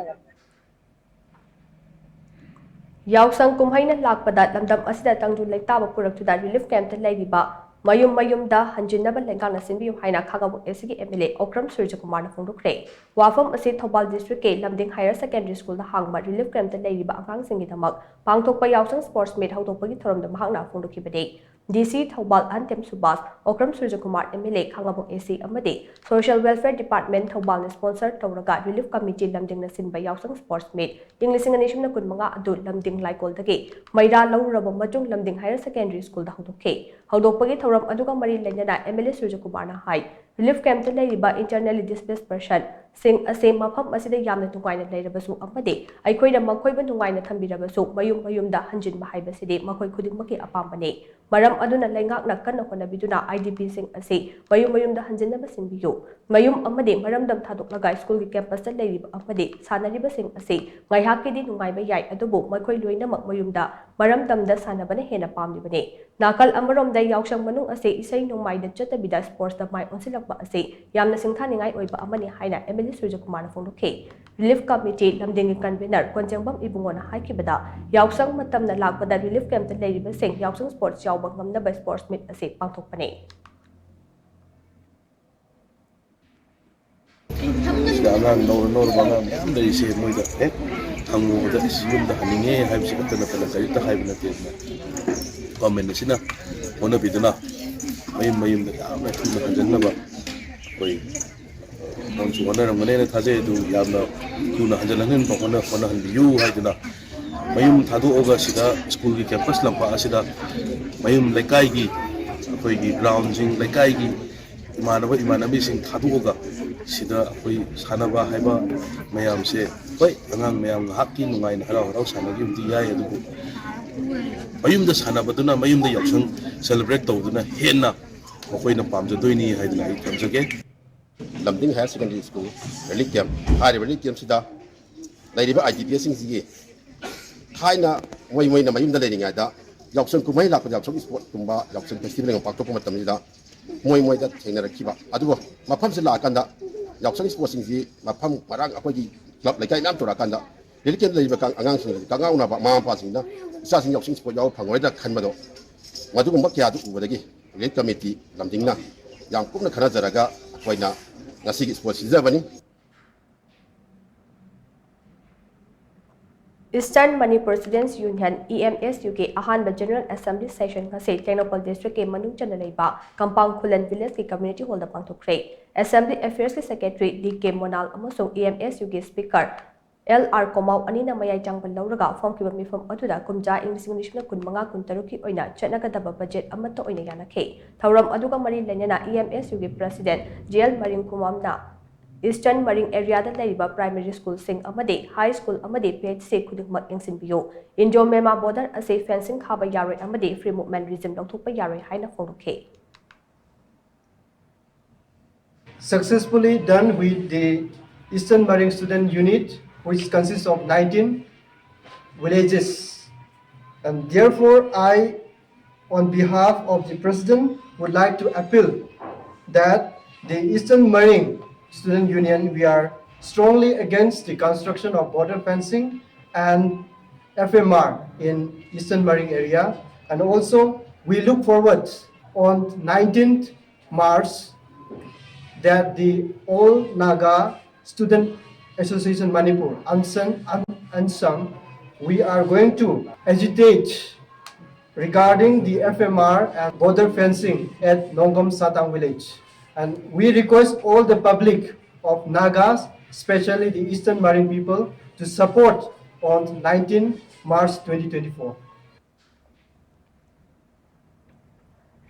ꯌꯥꯎꯁꯪ ꯀꯨꯝꯍꯩꯅ ꯂꯥꯛꯄꯗ ꯂꯝꯗꯝ ꯑꯁꯤꯗ ꯇꯪꯗꯨ ꯂꯩꯇꯥꯕ ꯄꯨꯔꯛꯇꯨꯅ ꯔꯤꯂꯤꯐ ꯀꯦꯝꯞꯇ ꯂꯩꯔꯤꯕ ꯃꯌꯨꯝ ꯃꯌꯨꯝꯗ ꯍꯟꯖꯤꯟꯅꯕ ꯂꯩꯉꯥꯛꯅ ꯁꯤꯟꯕꯤꯌꯨ ꯍꯥꯏꯅ ꯈꯥꯉꯕꯣꯛ ꯑꯦ ꯁꯤꯒꯤ ꯑꯦꯝ ꯑꯦꯜ ꯑꯦ ꯑꯣꯀ꯭ꯔꯝ ꯁꯨꯔꯖꯀꯨꯃꯥꯔꯅ ꯐꯣꯡꯗꯣꯛꯈ꯭ꯔꯦ꯫ ꯋꯥꯐꯝ ꯑꯁꯤ ꯊꯧꯕꯥꯜ ꯗꯤꯁꯇ꯭ꯔꯤꯛꯀꯤ ꯂꯝꯗꯤꯡ ꯍꯥꯌꯔ ꯁꯦꯀꯦꯟꯗꯔꯤ ꯁ꯭ꯀꯨꯜꯗ ꯍꯥꯡꯕ ꯔꯤꯂꯤꯐ ꯀꯦꯝꯞꯇ ꯂꯩꯔꯤꯕ ꯑꯉꯥꯡꯁꯤꯡꯒꯤꯗꯃꯛ ꯄꯥꯡꯊꯣꯛꯄ ꯌꯥꯎꯁꯪ ꯁ꯭ꯄꯣꯔꯠꯁ ꯃꯤꯠ ꯍꯧꯗꯣꯛꯄꯒꯤ ꯊꯧꯔꯝꯗ ꯃꯍꯥꯛꯅ ꯐꯣꯡꯗꯣꯛꯈꯤꯕꯅꯤ꯫ ꯗꯤ ꯁꯤ ꯊꯧꯕꯥꯜ ꯑꯍꯟꯊꯦꯝ ꯁꯨꯕꯥꯁ, Okram Surajkumar M L A Khangabok A C ꯑꯃꯗꯤ ꯁꯣꯁꯤꯌꯦꯜ ꯋꯦꯜꯐꯤꯌꯔ ꯗꯤꯄꯥꯔꯠꯃꯦꯟ ꯊꯧꯕꯥꯜꯅ ꯁ꯭ꯄꯣꯟꯁꯔ ꯇꯧꯔꯒ ꯔꯤꯂꯤꯐ ꯀꯃꯤꯇꯤ ꯂꯝꯗꯤꯡꯅ ꯁꯤꯟꯕ ꯌꯥꯎꯁꯪ ꯁ꯭ꯄꯣꯔꯠꯁ ꯃꯤꯠ ꯏꯪ ꯂꯤꯁꯤꯡ ꯑꯅꯤ ꯁꯨꯞꯅ ꯀꯨꯟꯃꯉꯥ ꯑꯗꯨ ꯂꯝꯗꯤꯡ ꯂꯥꯏꯀꯣꯜꯗꯒꯤ ꯃꯩꯔꯥ ꯂꯧꯔꯨꯔꯕ ꯃꯇꯨꯡ ꯂꯝꯗꯤꯡ ꯍꯥꯌꯔ ꯁꯦꯀꯦꯟꯗꯔꯤ ꯁ꯭ꯀꯨꯜꯗ ꯍꯧꯗꯣꯛꯈꯤ꯫ ꯍꯧꯗꯣꯛꯄꯒꯤ ꯊꯧꯔꯝ ꯑꯗꯨꯒ ꯃꯔꯤ ꯂꯩꯅꯅ ꯑꯦꯝ ꯑꯦꯜ ꯑꯦ ꯁꯨꯔꯖꯀꯨꯃꯥꯔꯅ ꯍꯥꯏ, ꯔꯤꯂꯤꯐ ꯀꯦꯝꯞꯇ ꯂꯩꯔꯤꯕ ꯏꯟꯇꯔꯅꯦꯜꯂꯤ ꯗꯤꯁꯄ꯭ꯂꯦꯁ ꯄꯔꯁꯟꯁꯤꯡ ꯑꯁꯤ ꯃꯐꯝ ꯑꯁꯤꯗ ꯌꯥꯝꯅ ꯅꯨꯡꯉꯥꯏꯅ ꯂꯩꯔꯕꯁꯨ ꯑꯃꯗꯤ ꯑꯩꯈꯣꯏꯅ ꯃꯈꯣꯏꯕꯨ ꯅꯨꯡꯉꯥꯏꯅ ꯊꯝꯕꯤꯔꯕꯁꯨ ꯃꯌꯨꯝ ꯃꯌꯨꯝꯗ ꯍꯟꯖꯤꯟꯕ ꯍꯥꯏꯕꯁꯤꯗꯤ ꯃꯈꯣꯏ ꯈꯨꯗꯤꯡꯃꯛꯀꯤ ꯑꯄꯥꯝꯕꯅꯤ꯫ ꯃꯔꯝ ꯑꯗꯨꯅ ꯂꯩꯉꯥꯛꯅ ꯀꯟꯅ ꯍꯣꯠꯅꯕꯤꯗꯨꯅ ꯑꯥꯏ ꯗꯤ ꯄꯤꯁꯤꯡ ꯑꯁꯤ ꯃꯌꯨꯝ ꯃꯌꯨꯝꯗ ꯍꯟꯖꯤꯟꯅꯕ ꯁꯤꯟꯕꯤꯌꯨ꯫ ꯃꯌꯨꯝ ꯑꯃꯗꯤ ꯃꯔꯝꯗꯝ ꯊꯥꯗꯣꯛꯂꯒ ꯁ꯭ꯀꯨꯜꯒꯤ ꯀꯦꯝꯄꯁꯇ ꯂꯩꯔꯤꯕ ꯑꯃꯗꯤ ꯁꯥꯟꯅꯔꯤꯕꯁꯤꯡ ꯑꯁꯤ ꯉꯥꯏꯍꯥꯛꯀꯤꯗꯤ ꯅꯨꯡꯉꯥꯏꯕ ꯌꯥꯏ, ꯑꯗꯨꯕꯨ ꯃꯈꯣꯏ ꯂꯣꯏꯅꯃꯛ ꯃꯌꯨꯝꯗ ꯃꯔꯝꯗꯝꯗ ꯁꯥꯟꯅꯕꯅ ꯍꯦꯟꯅ ꯄꯥꯝꯂꯤꯕꯅꯤ꯫ ꯅꯥꯀꯜ ꯑꯃꯔꯣꯝꯗ ꯌꯥꯎꯁꯪ ꯃꯅꯨꯡ ꯑꯁꯤ ꯏꯁꯩ ꯅꯣꯡꯃꯥꯏꯗ ꯆꯠꯇꯕꯤꯗ ꯁ꯭ꯄꯣꯔꯠꯁꯇ ꯃꯥꯏ ꯑꯣꯟꯁꯤꯜꯂꯛꯄ ꯑꯁꯤ ꯌꯥꯝꯅ ꯁꯤꯡꯊꯥꯅꯤꯡꯉꯥꯏ ꯑꯣꯏꯕ ꯑꯃꯅꯤ ꯍꯥꯏꯅ ꯑꯦꯝ ꯑꯦꯜ ꯑꯦ ꯁꯨꯔꯖꯀꯨꯃꯥꯔꯅ ꯐꯣꯡꯗꯣꯛꯈꯤ꯫ ꯔꯤꯂꯤꯐ ꯀꯃꯤꯇꯤ ꯂꯝꯗꯤꯡꯒꯤ ꯀꯟꯚꯤꯅꯔ ꯀꯣꯟꯖꯦꯡꯕꯝ ꯏꯕꯨꯡꯉꯣꯅ ꯍꯥꯏꯈꯤꯕꯗ, ꯌꯥꯎꯁꯪ ꯃꯇꯝꯅ ꯂꯥꯛꯄꯗ ꯔꯤꯂꯤꯐ ꯀꯦꯝꯞꯇ ꯂꯩꯔꯤꯕꯁꯤꯡ ꯌꯥꯎꯁꯪ ꯁ꯭ꯄꯣꯔꯠꯁ ꯌꯥꯎꯕ ꯉꯝꯅꯕ ꯁ꯭ꯄꯣꯔꯠꯁ ꯃꯤꯠ ꯑꯁꯤ ꯄꯥꯡꯊꯣꯛꯄꯅꯤ꯫ ꯁꯤꯗ ꯑꯉꯥꯡ ꯅꯧꯔ ꯅꯧꯔꯕ ꯑꯉꯥꯡ ꯃꯌꯥꯝ ꯂꯩꯔꯤꯁꯦ ꯃꯣꯏꯗ ꯍꯦꯛ ꯍꯪꯉꯨꯕꯗ, "ꯑꯁ, ꯌꯨꯝꯗ ꯍꯟꯅꯤꯡꯉꯦ" ꯍꯥꯏꯕꯁꯤ ꯈꯛꯇ ꯅꯠꯇꯅ ꯀꯔꯤꯝꯇ ꯍꯥꯏꯕ ꯅꯠꯇꯦ꯫ ꯑꯗꯨꯅ ꯒꯣꯔꯃꯦꯟ ꯑꯁꯤꯅ ꯍꯣꯠꯅꯕꯤꯗꯨꯅ ꯃꯌꯨꯝ ꯃꯌꯨꯝꯗ ꯌꯥꯝꯅ ꯊꯨꯅ ꯍꯟꯖꯟꯅꯕ ꯑꯩꯈꯣꯏ ꯅꯪꯁꯨ ꯍꯣꯠꯅꯔꯝꯒꯅꯦꯅ ꯊꯥꯖꯩ꯫ ꯑꯗꯨ ꯌꯥꯝꯅ ꯊꯨꯅ ꯍꯟꯖꯤꯜꯍꯟꯕ ꯍꯣꯠꯅ- ꯍꯣꯠꯅꯍꯟꯕꯤꯌꯨ ꯍꯥꯏꯗꯨꯅ, ꯃꯌꯨꯝ ꯊꯥꯗꯣꯛꯑꯒ ꯁꯤꯗ ꯁ꯭ꯀꯨꯜꯒꯤ ꯀꯦꯝꯄꯁ ꯂꯝꯄꯥꯛ ꯑꯁꯤꯗ ꯃꯌꯨꯝ ꯂꯩꯀꯥꯏꯒꯤ, ꯑꯩꯈꯣꯏꯒꯤ ꯒ꯭ꯔꯥꯎꯟꯁꯤꯡ, ꯂꯩꯀꯥꯏꯒꯤ ꯏꯃꯥꯟꯅꯕ ꯏꯃꯥꯟꯅꯕꯤꯁꯤꯡ ꯊꯥꯗꯣꯛꯑꯒ ꯁꯤꯗ ꯑꯩꯈꯣꯏ ꯁꯥꯟꯅꯕ ꯍꯥꯏꯕ ꯃꯌꯥꯝꯁꯦ, ꯍꯣꯏ, ꯑꯉꯥꯡ ꯃꯌꯥꯝ ꯉꯥꯏꯍꯥꯛꯀꯤ ꯅꯨꯡꯉꯥꯏꯅ ꯍꯔꯥꯎ ꯍꯔꯥꯎ ꯁꯥꯟꯅꯈꯤꯕꯗꯤ ꯌꯥꯏ, ꯑꯗꯨꯕꯨ ꯃꯌꯨꯝꯗ ꯁꯥꯟꯅꯕꯗꯨꯅ, ꯃꯌꯨꯝꯗ ꯌꯥꯎꯁꯪ ꯁꯦꯂꯦꯕ꯭ꯔꯦꯠ ꯇꯧꯕꯗꯨꯅ ꯍꯦꯟꯅ ꯃꯈꯣꯏꯅ ꯄꯥꯝꯖꯗꯣꯏꯅꯤ ꯍꯥꯏꯗꯅ ꯑꯩ ꯊꯝꯖꯒꯦ꯫ Lamding higher secondary school relief camp. ꯍꯥꯏꯔꯤꯕ ꯔꯤꯂꯤꯐ ꯀꯦꯝꯞꯁꯤꯗ ꯂꯩꯔꯤꯕ ꯑꯥꯏ ꯗꯤ ꯄꯤ ꯑꯦꯁꯁꯤꯡꯁꯤꯒꯤ ꯊꯥꯏꯅ ꯃꯣꯏ ꯃꯣꯏꯅ ꯃꯌꯨꯝꯗ ꯂꯩꯔꯤꯉꯩꯗ ꯌꯥꯎꯁꯪ ꯀꯨꯝꯍꯩ ꯂꯥꯛꯄꯗ, ꯌꯥꯎꯁꯪ ꯏꯁꯄꯣꯔꯠꯀꯨꯝꯕ, ꯌꯥꯎꯁꯪ ꯐꯦꯁꯇꯤꯚꯦꯜ ꯄꯥꯡꯊꯣꯛꯄ ꯃꯇꯝꯁꯤꯗ ꯃꯣꯏ ꯃꯣꯏꯗ ꯊꯦꯡꯅꯔꯛꯈꯤꯕ꯫ ꯑꯗꯨꯕꯨ ꯃꯐꯝꯁꯤ ꯂꯥꯛꯑꯀꯥꯟꯗ ꯌꯥꯎꯁꯪ ꯏꯁꯄꯣꯔꯠꯁꯤꯡꯁꯤ ꯃꯐꯝ ꯃꯔꯥꯡ, ꯑꯩꯈꯣꯏꯒꯤ ꯀ꯭ꯂꯕ ꯂꯩꯀꯥꯏ ꯃꯌꯥꯝ ꯇꯧꯔꯛꯑꯀꯥꯟꯗ ꯔꯤꯂꯤꯐ ꯀꯦꯝꯞꯇ ꯂꯩꯔꯤꯕ ꯀꯥꯡ- ꯑꯉꯥꯡꯁꯤꯡ, ꯀꯉꯥꯎꯅꯕ ꯃꯃꯥ ꯃꯄꯥꯁꯤꯡꯅ ꯏꯆꯥꯁꯤꯡ ꯌꯥꯎꯁꯪ ꯏꯁꯄꯣꯔꯠ ꯌꯥꯎꯕ ꯐꯪꯉꯣꯏꯗ꯭ꯔꯥ ꯈꯟꯕꯗꯣ, ꯃꯗꯨꯒꯨꯝꯕ ꯀꯌꯥꯗꯨ ꯎꯕꯗꯒꯤ ꯔꯤꯂꯤꯐ ꯀꯃꯤꯇꯤ ꯂꯝꯗꯤꯡꯅ ꯌꯥꯝ ꯀꯨꯞꯅ ꯈꯟꯅꯖꯔꯒ ꯑꯩꯈꯣꯏꯅ ꯉꯁꯤꯒꯤ sport ꯁꯤꯟꯖꯕꯅꯤ꯫ Eastern Manipur Students Union, E M S U ꯒꯤ ꯑꯍꯥꯟꯕ General Assembly Session ꯉꯁꯤ ꯇꯦꯡꯅꯧꯄꯜ District ꯀꯤ ꯃꯅꯨꯡ ꯆꯟꯅ ꯂꯩꯕ ꯀꯝꯄꯥꯡ ꯈꯨꯂꯟ Village ꯀꯤ Community Hall ꯗ ꯄꯥꯡꯊꯣꯛꯈ꯭ꯔꯦ꯫ Assembly Affairs ꯀꯤ Secretary D K ꯃꯣꯅꯥꯜ ꯑꯃꯁꯨꯡ E M S U ꯒꯤ Speaker L R ꯀꯣꯃꯥꯎ ꯑꯅꯤꯅ ꯃꯌꯥꯏ ꯆꯪꯕ ꯂꯧꯔꯒ ꯐꯝꯈꯤꯕ ꯃꯤꯐꯝ ꯑꯗꯨꯗ ꯀꯨꯝꯖꯥ ꯏꯪ ꯂꯤꯁꯤꯡ ꯑꯅꯤ ꯀꯨꯟꯃꯉꯥ ꯀꯨꯟꯇꯔꯨꯛꯀꯤ ꯑꯣꯏꯅ ꯆꯠꯅꯒꯗꯕ budget ꯑꯃꯠꯇ ꯑꯣꯏꯅ ꯌꯥꯅꯈꯤ꯫ ꯊꯧꯔꯝ ꯑꯗꯨꯒ ꯃꯔꯤ ꯂꯩꯅꯅ E M S U ꯒꯤ President J L ꯃꯔꯤꯡ ꯈꯨꯃꯥꯝꯅ Eastern ꯃꯔꯤꯡ area ꯗ ꯂꯩꯔꯤꯕ primary school ꯁꯤꯡ ꯑꯃꯗꯤ high school ꯑꯃꯗꯤ P H C ꯈꯨꯗꯤꯡꯃꯛ ꯌꯦꯡꯁꯤꯟꯕꯤꯌꯨ꯫ Indo Myanmar border ꯑꯁꯤ fencing ꯈꯥꯕ ꯌꯥꯔꯣꯏ ꯑꯃꯗꯤ free movement regime ꯂꯧꯊꯣꯛꯄ ꯌꯥꯔꯣꯏ ꯍꯥꯏꯅ ꯐꯣꯡꯗꯣꯛꯈꯤ꯫ Successfully done with the Eastern Maring Student Unit, which consists of nineteen villages. And therefore, I, on behalf of the President, would like to appeal that the Eastern Maring Student Union, we are strongly against the construction of border fencing and F M R in Eastern Maring area. And also, we look forward on nineteenth March that the All Naga Student Association Manipur, ANSAM, ANSAM, we are going to agitate regarding the F M R and border fencing at Nongom Satang village. And we request all the public of Nagas, especially the Eastern Marine people, to support on nineteenth March twenty twenty-four.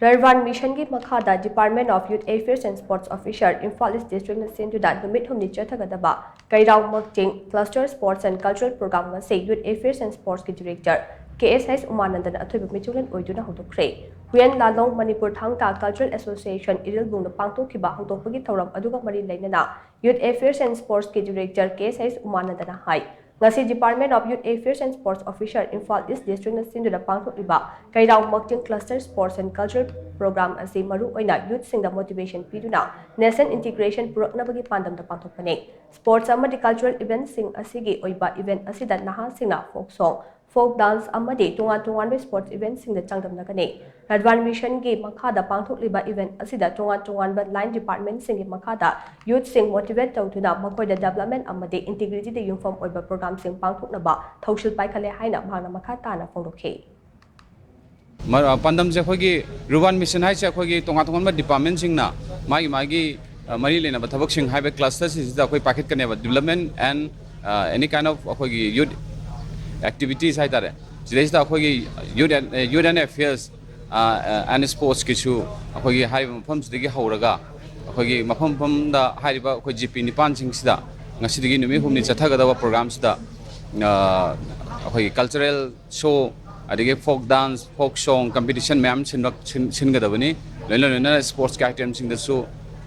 Rarwan Mission ꯒꯤ ꯃꯈꯥꯗ Department of Youth Affairs and Sports Officer, Imphal East District ꯅ ꯁꯤꯟꯗꯨꯅ ꯅꯨꯃꯤꯠ ꯍꯨꯝꯅꯤ ꯆꯠꯊꯒꯗꯕ ꯀꯩꯔꯥꯎ ꯃꯛꯆꯤꯡ Cluster Sports and Cultural Program ꯑꯁꯤ Youth Affairs and Sports ꯀꯤ Director ꯀꯦ ꯑꯦꯁ H ꯎꯃꯥꯅꯟꯗꯅ ꯑꯊꯣꯏꯕ ꯃꯤꯊꯨꯡꯂꯦꯟ ꯑꯣꯏꯗꯨꯅ ꯍꯧꯗꯣꯛꯈ꯭ꯔꯦ꯫ ꯍꯨꯌꯦꯟ ꯂꯥꯂꯣꯡ ꯃꯅꯤꯄꯨꯔ ꯊꯥꯡ ꯇꯥ Cultural Association ꯏꯔꯤꯜꯕꯨꯡꯅ ꯄꯥꯡꯊꯣꯛꯈꯤꯕ ꯍꯧꯗꯣꯛꯄꯒꯤ ꯊꯧꯔꯝ ꯑꯗꯨꯒ ꯃꯔꯤ ꯂꯩꯅꯅ Youth Affairs and Sports ꯀꯤ Director ꯀꯦ ꯑꯦꯁ ꯑꯩꯆ ꯎꯃꯥꯅꯟꯗꯅ ꯍꯥꯏ, ꯉꯁꯤ Department of Youth Affairs and Sports Officer, Imphal East District ꯅ ꯁꯤꯟꯗꯨꯅ ꯄꯥꯡꯊꯣꯛꯂꯤꯕ ꯀꯩꯔꯥꯎ ꯃꯛꯆꯤꯡ Cluster Sports and Cultural Program ꯑꯁꯤ ꯃꯔꯨꯑꯣꯏꯅ youth ꯁꯤꯡꯗ motivation ꯄꯤꯗꯨꯅ national integration ꯄꯨꯔꯛꯅꯕꯒꯤ ꯄꯥꯟꯗꯝꯗ ꯄꯥꯡꯊꯣꯛꯄꯅꯤ꯫ Sports ꯑꯃꯗꯤ cultural event ꯁꯤꯡ ꯑꯁꯤꯒꯤ ꯑꯣꯏꯕ event ꯑꯁꯤꯗ ꯅꯍꯥꯁꯤꯡꯅ folk song, folk dance ꯑꯃꯗꯤ ꯇꯣꯉꯥꯟ ꯇꯣꯉꯥꯟꯕ sports event ꯁꯤꯡꯗ ꯆꯥꯡꯗꯝꯅꯒꯅꯤ꯫ Rarwan Mission ꯒꯤ ꯃꯈꯥꯗ ꯄꯥꯡꯊꯣꯛꯂꯤꯕ event ꯑꯁꯤꯗ ꯇꯣꯉꯥꯟ ꯇꯣꯉꯥꯟꯕ line department ꯁꯤꯡꯒꯤ ꯃꯈꯥꯗ youth ꯁꯤꯡ motivate ꯇꯧꯗꯨꯅ ꯃꯈꯣꯏꯗ development ꯑꯃꯗꯤ integrity ꯗ ꯌꯨꯝꯐꯝ ꯑꯣꯏꯕ program ꯁꯤꯡ ꯄꯥꯡꯊꯣꯛꯅꯕ ꯊꯧꯁꯤꯜ ꯄꯥꯏꯈꯠꯂꯦ ꯍꯥꯏꯅ ꯃꯍꯥꯛꯅ ꯃꯈꯥ ꯇꯥꯅ ꯐꯣꯡꯗꯣꯛꯈꯤ꯫ ꯃ- ꯑ, ꯄꯥꯟꯗꯝꯁꯦ ꯑꯩꯈꯣꯏꯒꯤ Rarwan Mission ꯍꯥꯏꯁꯦ ꯑꯩꯈꯣꯏꯒꯤ ꯇꯣꯉꯥꯟ ꯇꯣꯉꯥꯟꯕ department ꯁꯤꯡꯅ ꯃꯥꯒꯤ ꯃꯥꯒꯤ ꯑ, ꯃꯔꯤ ꯂꯩꯅꯕ ꯊꯕꯛꯁꯤꯡ ꯍꯥꯏꯕ cluster ꯁꯤꯡꯁꯤꯗ ꯑꯩꯈꯣꯏ ꯄꯥꯏꯈꯠꯀꯅꯦꯕ, development and, ꯑ, any kind of ꯑꯩꯈꯣꯏꯒꯤ youth activities ꯍꯥꯏꯇꯥꯔꯦ꯫ ꯁꯤꯗꯩꯁꯤꯗ ꯑꯩꯈꯣꯏꯒꯤ youth and, youth and affairs, ꯑ, ꯑ, and sports ꯀꯤꯁꯨ ꯑꯩꯈꯣꯏꯒꯤ ꯍꯥꯏꯔꯤꯕ ꯃꯐꯝꯁꯤꯗꯒꯤ ꯍꯧꯔꯒ ꯑꯩꯈꯣꯏꯒꯤ ꯃꯐꯝ ꯃꯐꯝꯗ ꯍꯥꯏꯔꯤꯕ ꯑꯩꯈꯣꯏ ꯖꯤ ꯄꯤ ꯅꯤꯄꯥꯟꯁꯤꯡꯁꯤꯗ ꯉꯁꯤꯗꯒꯤ ꯅꯨꯃꯤꯠ ꯍꯨꯝꯅꯤ ꯆꯠꯊꯒꯗꯕ program ꯁꯤꯗ, ꯑ, ꯑꯩꯈꯣꯏꯒꯤ cultural show, ꯑꯗꯒꯤ folk dance, folk song competition ꯃꯌꯥꯝ ꯁꯤꯟꯕ- ꯁꯤꯟ- ꯁꯤꯟꯒꯗꯕꯅꯤ꯫ ꯂꯣꯏꯅ ꯂꯣꯏꯅꯅ sports ꯀꯤ item ꯁꯤꯡꯗꯁꯨ,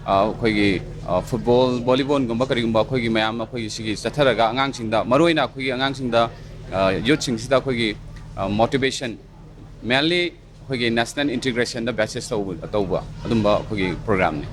ꯑ, ꯑꯩꯈꯣꯏꯒꯤ, ꯑ, football, volleyball ꯒꯨꯝꯕ ꯀꯔꯤꯒꯨꯝꯕ ꯑꯩꯈꯣꯏꯒꯤ ꯃꯌꯥꯝ ꯑꯩꯈꯣꯏꯒꯤ ꯁꯤꯒꯤ ꯆꯠꯊꯔꯒ ꯑꯉꯥꯡꯁꯤꯡꯗ, ꯃꯔꯨꯑꯣꯏꯅ ꯑꯩꯈꯣꯏꯒꯤ ꯑꯉꯥꯡꯁꯤꯡꯗ, ꯑ, youth ꯁꯤꯡꯁꯤꯗ ꯑꯩꯈꯣꯏꯒꯤ, ꯑ, motivation, mainly ꯑꯩꯈꯣꯏꯒꯤ national integration ꯗ basis ꯇꯧꯕ ꯇꯧꯕ ꯑꯗꯨꯝꯕ ꯑꯩꯈꯣꯏꯒꯤ program ꯅꯤ꯫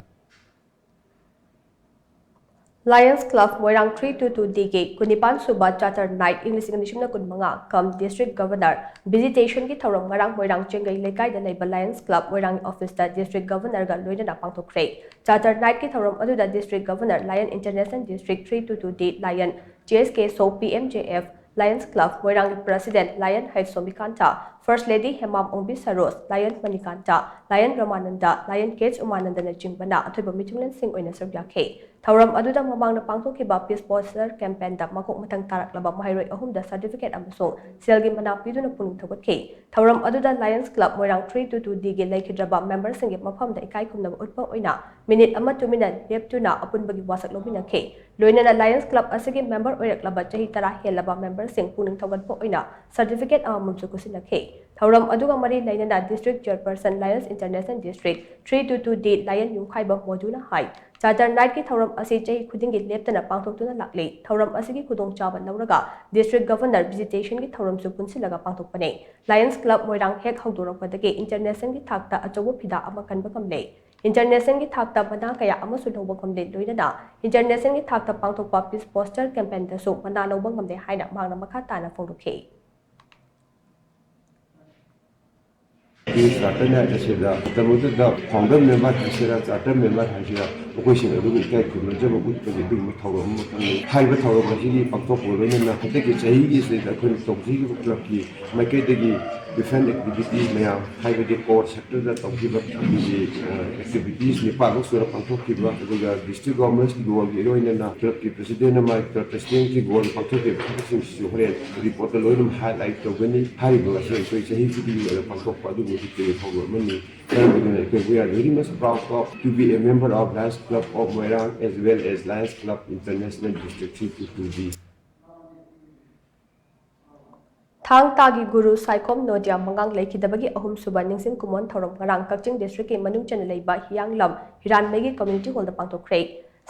Lions Club ꯃꯣꯏꯔꯥꯡ three two two D ꯒꯤ ꯀꯨꯟꯅꯤꯄꯥꯟ ꯁꯨꯕ Charter Night ꯏꯪ ꯂꯤꯁꯤꯡ ꯑꯅꯤ ꯁꯨꯞꯅ ꯀꯨꯟꯃꯉꯥ cum District Governor visitation ꯒꯤ ꯊꯧꯔꯝ ꯉꯔꯥꯡ ꯃꯣꯏꯔꯥꯡ ꯆꯦꯡꯒꯩ ꯂꯩꯀꯥꯏꯗ ꯂꯩꯕ Lions Club ꯃꯣꯏꯔꯥꯡ office ꯇ District Governor ꯒ ꯂꯣꯏꯅꯅ ꯄꯥꯡꯊꯣꯛꯈ꯭ꯔꯦ꯫ Charter Night ꯀꯤ ꯊꯧꯔꯝ ꯑꯗꯨꯗ District Governor Lion International District three two two D Lion, J S K SoO, P M J F, Lions Club ꯃꯣꯏꯔꯥꯡꯒꯤ President Lion H Somikanta, First Lady Hemam Ongbi Saroj, Lion Manikanta, Lion Ramananda, Lion K H ꯎꯃꯥꯅꯟꯗꯅꯆꯤꯡꯕꯅ ꯑꯊꯣꯏꯕ ꯃꯤꯊꯨꯡꯂꯦꯟꯁꯤꯡ ꯑꯣꯏꯅ ꯁꯔꯨꯛ ꯌꯥꯈꯤ꯫ ꯊꯧꯔꯝ ꯑꯗꯨꯗ ꯃꯃꯥꯡꯗ ꯄꯥꯡꯊꯣꯛꯈꯤꯕ Peace Poster Campaignꯗ ꯃꯀꯣꯛ ꯃꯊꯪ ꯇꯥꯔꯛꯂꯕ ꯃꯍꯩꯔꯣꯏ ꯑꯍꯨꯝꯗ certificate ꯑꯃꯁꯨꯡ ꯁꯦꯜꯒꯤ ꯃꯅꯥ ꯄꯤꯗꯨꯅ ꯄꯨꯛꯅꯤꯡ ꯊꯧꯒꯠꯈꯤ꯫ ꯊꯧꯔꯝ ꯑꯗꯨꯗ Lions Club ꯃꯣꯏꯔꯥꯡ three two two Dꯒꯤ ꯂꯩꯈꯤꯗ꯭ꯔꯕ memberꯁꯤꯡꯒꯤ ꯃꯐꯝꯗ ꯏꯀꯥꯏ ꯈꯨꯝꯅꯕ ꯎꯠꯄ ꯑꯣꯏꯅ minute ꯑꯃ ꯇꯨꯃꯤꯟꯅ ꯂꯦꯞꯇꯨꯅ ꯑꯄꯨꯟꯕꯒꯤ ꯋꯥꯁꯛ ꯂꯧꯃꯤꯟꯅꯈꯤ꯫ ꯂꯣꯏꯅꯅ Lions Club ꯑꯁꯤꯒꯤ member ꯑꯣꯏꯔꯛꯂꯕ ꯆꯍꯤ ꯇꯔꯥ ꯍꯦꯜꯂꯕ memberꯁꯤꯡ ꯄꯨꯛꯅꯤꯡ ꯊꯧꯒꯠꯄ ꯑꯣꯏꯅ certificate ꯑꯃꯃꯝꯁꯨ ꯈꯨꯠꯁꯤꯟꯅꯈꯤ꯫ ꯊꯧꯔꯝ ꯑꯗꯨꯒ ꯃꯔꯤ ꯂꯩꯅꯅ District Chairperson Lions International District three two two D Lion ꯌꯨꯝꯈꯥꯏꯕ ꯃꯣꯗꯨꯅ ꯍꯥꯏ, Charter Nightꯀꯤ ꯊꯧꯔꯝ ꯑꯁꯤ ꯆꯍꯤ ꯈꯨꯗꯤꯡꯒꯤ ꯂꯦꯞꯇꯅ ꯄꯥꯡꯊꯣꯛꯇꯨꯅ ꯂꯥꯛꯂꯤ꯫ ꯊꯧꯔꯝ ꯑꯁꯤꯒꯤ ꯈꯨꯗꯣꯡꯆꯥꯕ ꯂꯧꯔꯒ District Governor Visitationꯒꯤ ꯊꯧꯔꯝꯁꯨ ꯄꯨꯟꯁꯤꯜꯂꯒ ꯄꯥꯡꯊꯣꯛꯄꯅꯤ꯫ Lions Club ꯃꯣꯏꯔꯥꯡ ꯍꯦꯛ ꯍꯧꯗꯣꯔꯛꯄꯗꯒꯤ internationalꯒꯤ ꯊꯥꯛꯇ ꯑꯆꯧꯕ ꯐꯤꯗꯥ ꯑꯃ ꯀꯟꯕ ꯉꯝꯂꯦ꯫ Internationalꯒꯤ ꯊꯥꯛꯇ ꯃꯅꯥ ꯀꯌꯥ ꯑꯃꯁꯨ ꯂꯧꯕ ꯉꯝꯂꯦ, ꯂꯣꯏꯅꯅ internationalꯒꯤ ꯊꯥꯛꯇ ꯄꯥꯡꯊꯣꯛꯄ Peace Poster Campaignꯗꯁꯨ ꯃꯅꯥ ꯂꯧꯕ ꯉꯝꯂꯦ ꯍꯥꯏꯅ ꯃꯍꯥꯛꯅ ꯃꯈꯥ ꯇꯥꯅ ꯐꯣꯡꯗꯣꯛꯈꯤ꯫ Charter Night ꯑꯁꯤꯗ ꯃꯇꯝ ꯑꯗꯨꯗ founder member ꯍꯥꯏꯁꯤꯔꯥ, charter member ꯍꯥꯏꯁꯤꯔꯥ, ꯃꯈꯣꯏꯁꯤꯡ ꯑꯗꯨꯕꯨ ꯏꯀꯥꯏ ꯈꯨꯝꯅꯖꯕ ꯎꯠꯄꯒꯤ ꯑꯗꯨꯒꯨꯝꯕ ꯊꯧꯔꯝ ꯑꯃꯈꯛꯅꯤ꯫ ꯍꯥꯏꯔꯤꯕ ꯊꯧꯔꯝ ꯑꯁꯤꯒꯤ ꯄꯥꯡꯊꯣꯛꯄꯒ ꯂꯣꯏꯅꯅ ꯍꯟꯗꯛꯀꯤ ꯆꯍꯤꯒꯤ ꯑꯁꯤꯗ ꯑꯩꯈꯣꯏꯅ ꯇꯧꯖꯈꯤꯕ clubꯀꯤ ꯃꯥꯏꯀꯩꯗꯒꯤ different activities ꯃꯌꯥꯝ, ꯍꯥꯏꯕꯗꯤ core sectorꯗ ꯇꯧꯈꯤꯕ ꯑꯩꯈꯣꯏꯒꯤ, ꯑ, activities ꯅꯤꯄꯥꯟꯃꯨꯛ ꯁꯨꯅ ꯄꯥꯡꯊꯣꯛꯈꯤꯕ, ꯑꯗꯨꯒ district governmentꯀꯤ goalꯒꯤ ꯂꯣꯏꯅꯅ clubꯀꯤ presidentꯅ ꯃꯥꯒꯤ club presidentꯀꯤ goalꯗ ꯄꯥꯡꯊꯣꯛꯈꯤꯕ ꯊꯕꯛꯁꯤꯡꯁꯤꯁꯨ ꯍꯣꯔꯦꯟ reportꯇ ꯂꯣꯏꯅꯃꯛ highlight ꯇꯧꯒꯅꯤ꯫ ꯍꯥꯏꯔꯤꯕ ꯑꯁꯤ ꯑꯩꯈꯣꯏ ꯆꯍꯤ ꯈꯨꯗꯤꯡꯒꯤ ꯑꯣꯏꯅ ꯄꯥꯡꯊꯣꯛꯄ ꯑꯗꯨꯒꯨꯝꯕꯒꯤ ꯊꯧꯔꯝ ꯑꯃꯅꯤ꯫ ꯃꯔꯝ ꯑꯗꯨꯅ ꯑꯩꯈꯣꯏ we are very much proud of to be a member of Lions Club of Moirang as well as Lions Club International District three two two D꯫ ꯊꯥꯡ ꯇꯥꯒꯤ ꯒꯨꯔꯨ ꯁꯥꯏꯈꯣꯝ ꯅꯣꯗꯤꯌꯥ ꯃꯉꯥꯡ ꯂꯩꯈꯤꯗꯕꯒꯤ ꯑꯍꯨꯝꯁꯨꯕ ꯅꯤꯡꯁꯤꯡ ꯀꯨꯝꯑꯣꯟ ꯊꯧꯔꯝ ꯉꯔꯥꯡ ꯀꯛꯆꯤꯡ districtꯀꯤ ꯃꯅꯨꯡ ꯆꯟꯅ ꯂꯩꯕ ꯍꯤꯌꯥꯡꯂꯝ ꯍꯤꯔꯥꯟꯃꯩꯒꯤ community hallꯗ ꯄꯥꯡꯊꯣꯛꯈ꯭ꯔꯦ꯫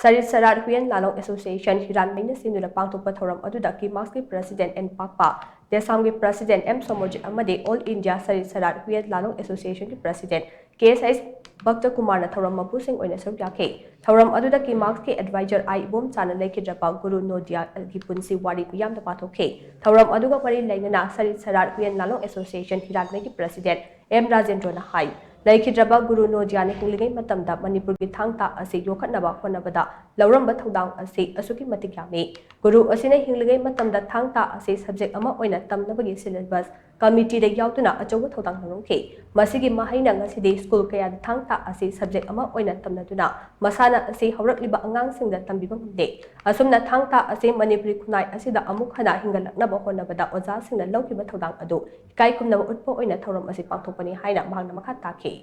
ꯁꯔꯤꯠ ꯁꯔꯥꯠ ꯍꯨꯏꯌꯦꯟ ꯂꯥꯂꯣꯡ association ꯍꯤꯔꯥꯟꯃꯩꯅ ꯁꯤꯟꯗꯨꯅ ꯄꯥꯡꯊꯣꯛꯄ ꯊꯧꯔꯝ ꯑꯗꯨꯗ ꯀꯤꯃꯥꯛꯁꯀꯤ president ꯑꯦꯟ ꯄꯥꯛꯄ, ꯗꯦꯁꯥꯝꯒꯤ president ꯑꯦꯝ ꯁꯣꯃꯣꯔꯖꯤꯠ ꯑꯃꯗꯤ All India ꯁꯔꯤꯠ ꯁꯔꯥꯠ ꯍꯨꯏꯌꯦꯟ ꯂꯥꯂꯣꯡ associationꯒꯤ president ꯀꯦ ꯑꯦꯁ ꯑꯩꯆ ꯚꯛꯇ ꯀꯨꯃꯥꯔꯅ ꯊꯧꯔꯝ ꯃꯄꯨꯁꯤꯡ ꯑꯣꯏꯅ ꯁꯔꯨꯛ ꯌꯥꯈꯤ꯫ ꯊꯧꯔꯝ ꯑꯗꯨꯗ ꯀꯤꯃꯥꯛꯁꯀꯤ advisor ꯑꯥꯏ ꯏꯕꯣꯝꯆꯥꯅ ꯂꯩꯈꯤꯗ꯭ꯔꯕ ꯒꯨꯔꯨ ꯅꯣꯗꯤꯌꯥꯒꯤ ꯄꯨꯟꯁꯤ ꯋꯥꯔꯤ ꯃꯤꯌꯥꯝꯗ ꯄꯥꯊꯣꯛꯈꯤ꯫ ꯊꯧꯔꯝ ꯑꯗꯨꯒ ꯃꯔꯤ ꯂꯩꯅꯅ ꯁꯔꯤꯠ ꯁꯔꯥꯠ ꯍꯨꯏꯌꯦꯟ ꯂꯥꯂꯣꯡ association ꯍꯤꯔꯥꯟꯃꯩꯒꯤ president ꯑꯦꯝ ꯔꯥꯖꯦꯟꯗ꯭ꯔꯣꯅ ꯍꯥꯏ, ꯂꯩꯈꯤꯗ꯭ꯔꯕ ꯒꯨꯔꯨ ꯅꯣꯗꯤꯌꯥꯅ ꯍꯤꯡꯂꯤꯉꯩ ꯃꯇꯝꯗ ꯃꯅꯤꯄꯨꯔꯒꯤ ꯊꯥꯡ ꯇꯥ ꯑꯁꯤ ꯌꯣꯛꯈꯠꯅꯕ ꯍꯣꯠꯅꯕꯗ ꯂꯧꯔꯝꯕ ꯊꯧꯗꯥꯡ ꯑꯁꯤ ꯑꯁꯨꯛꯀꯤ ꯃꯇꯤꯛ ꯌꯥꯝꯃꯤ꯫ ꯒꯨꯔꯨ ꯑꯁꯤꯅ ꯍꯤꯡꯂꯤꯉꯩ ꯃꯇꯝꯗ ꯊꯥꯡ ꯇꯥ ꯑꯁꯤ subject ꯑꯃ ꯑꯣꯏꯅ ꯇꯝꯅꯕꯒꯤ syllabus ꯀꯃꯤꯇꯤꯗ ꯌꯥꯎꯗꯨꯅ ꯑꯆꯧꯕ ꯊꯧꯗꯥꯡ ꯂꯧꯔꯝꯈꯤ꯫ ꯃꯁꯤꯒꯤ ꯃꯍꯩꯅ ꯉꯁꯤꯗꯤ ꯁ꯭ꯀꯨꯜ ꯀꯌꯥꯗ ꯊꯥꯡ ꯇꯥ ꯑꯁꯤ subject ꯑꯃ ꯑꯣꯏꯅ ꯇꯝꯅꯗꯨꯅ ꯃꯁꯥꯟꯅ ꯑꯁꯤ ꯍꯧꯔꯛꯂꯤꯕ ꯑꯉꯥꯡꯁꯤꯡꯗ ꯇꯝꯕꯤꯕ ꯉꯝꯂꯦ꯫ ꯑꯁꯨꯝꯅ ꯊꯥꯡ ꯇꯥ ꯑꯁꯤ ꯃꯅꯤꯄꯨꯔꯤ ꯈꯨꯟꯅꯥꯏ ꯑꯁꯤꯗ ꯑꯃꯨꯛ ꯍꯟꯅ ꯍꯤꯡꯒꯠꯂꯛꯅꯕ ꯍꯣꯠꯅꯕꯗ ꯑꯣꯖꯥꯁꯤꯡꯅ ꯂꯧꯈꯤꯕ ꯊꯧꯗꯥꯡ ꯑꯗꯨ ꯏꯀꯥꯏ ꯈꯨꯝꯅꯕ ꯎꯠꯄ ꯑꯣꯏꯅ ꯊꯧꯔꯝ ꯑꯁꯤ ꯄꯥꯡꯊꯣꯛꯄꯅꯤ ꯍꯥꯏꯅ ꯃꯍꯥꯛꯅ ꯃꯈꯥ ꯇꯥꯈꯤ꯫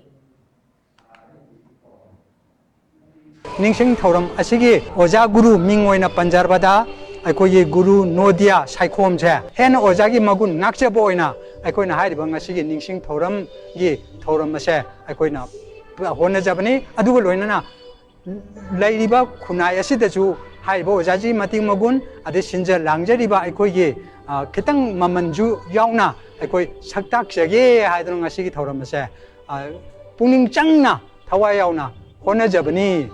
ꯅꯤꯡꯁꯤꯡ ꯊꯧꯔꯝ ꯑꯁꯤꯒꯤ ꯑꯣꯖꯥ ꯒꯨꯔꯨ ꯃꯤꯡ ꯑꯣꯏꯅ ꯄꯟꯖꯔꯕꯗ, ꯑꯩꯈꯣꯏꯒꯤ ꯒꯨꯔꯨ ꯅꯣꯗꯤꯌꯥ ꯁꯥꯏꯈꯣꯝꯁꯦ ꯍꯦꯟꯅ ꯑꯣꯖꯥꯒꯤ ꯃꯒꯨꯟ ꯉꯥꯛꯆꯕ ꯑꯣꯏꯅ ꯑꯩꯈꯣꯏꯅ ꯍꯥꯏꯔꯤꯕ ꯉꯁꯤꯒꯤ ꯅꯤꯡꯁꯤꯡ ꯊꯧꯔꯝꯒꯤ ꯊꯧꯔꯝ ꯑꯁꯦ ꯑꯩꯈꯣꯏꯅ ꯍꯣꯠꯅꯖꯕꯅꯤ꯫ ꯑꯗꯨꯒ ꯂꯣꯏꯅꯅ ꯂꯩꯔꯤꯕ ꯈꯨꯟꯅꯥꯏ ꯑꯁꯤꯗꯁꯨ ꯍꯥꯏꯔꯤꯕ ꯑꯣꯖꯥꯁꯤ ꯃꯇꯤꯛ ꯃꯒꯨꯟ, ꯑꯗꯩ ꯁꯤꯟꯖ ꯂꯥꯡꯖꯔꯤꯕ ꯑꯩꯈꯣꯏꯒꯤ, ꯑ, ꯈꯤꯇꯪ ꯃꯃꯜꯁꯨ ꯌꯥꯎꯅ ꯑꯩꯈꯣꯏ ꯁꯛ ꯇꯥꯛꯆꯒꯦ ꯍꯥꯏꯗꯅ ꯉꯁꯤꯒꯤ ꯊꯧꯔꯝ ꯑꯁꯦ, ꯑ, ꯄꯨꯛꯅꯤꯡ ꯆꯪꯅ ꯊꯋꯥꯏ ꯌꯥꯎꯅ ꯍꯣꯠꯅꯖꯕꯅꯤ꯫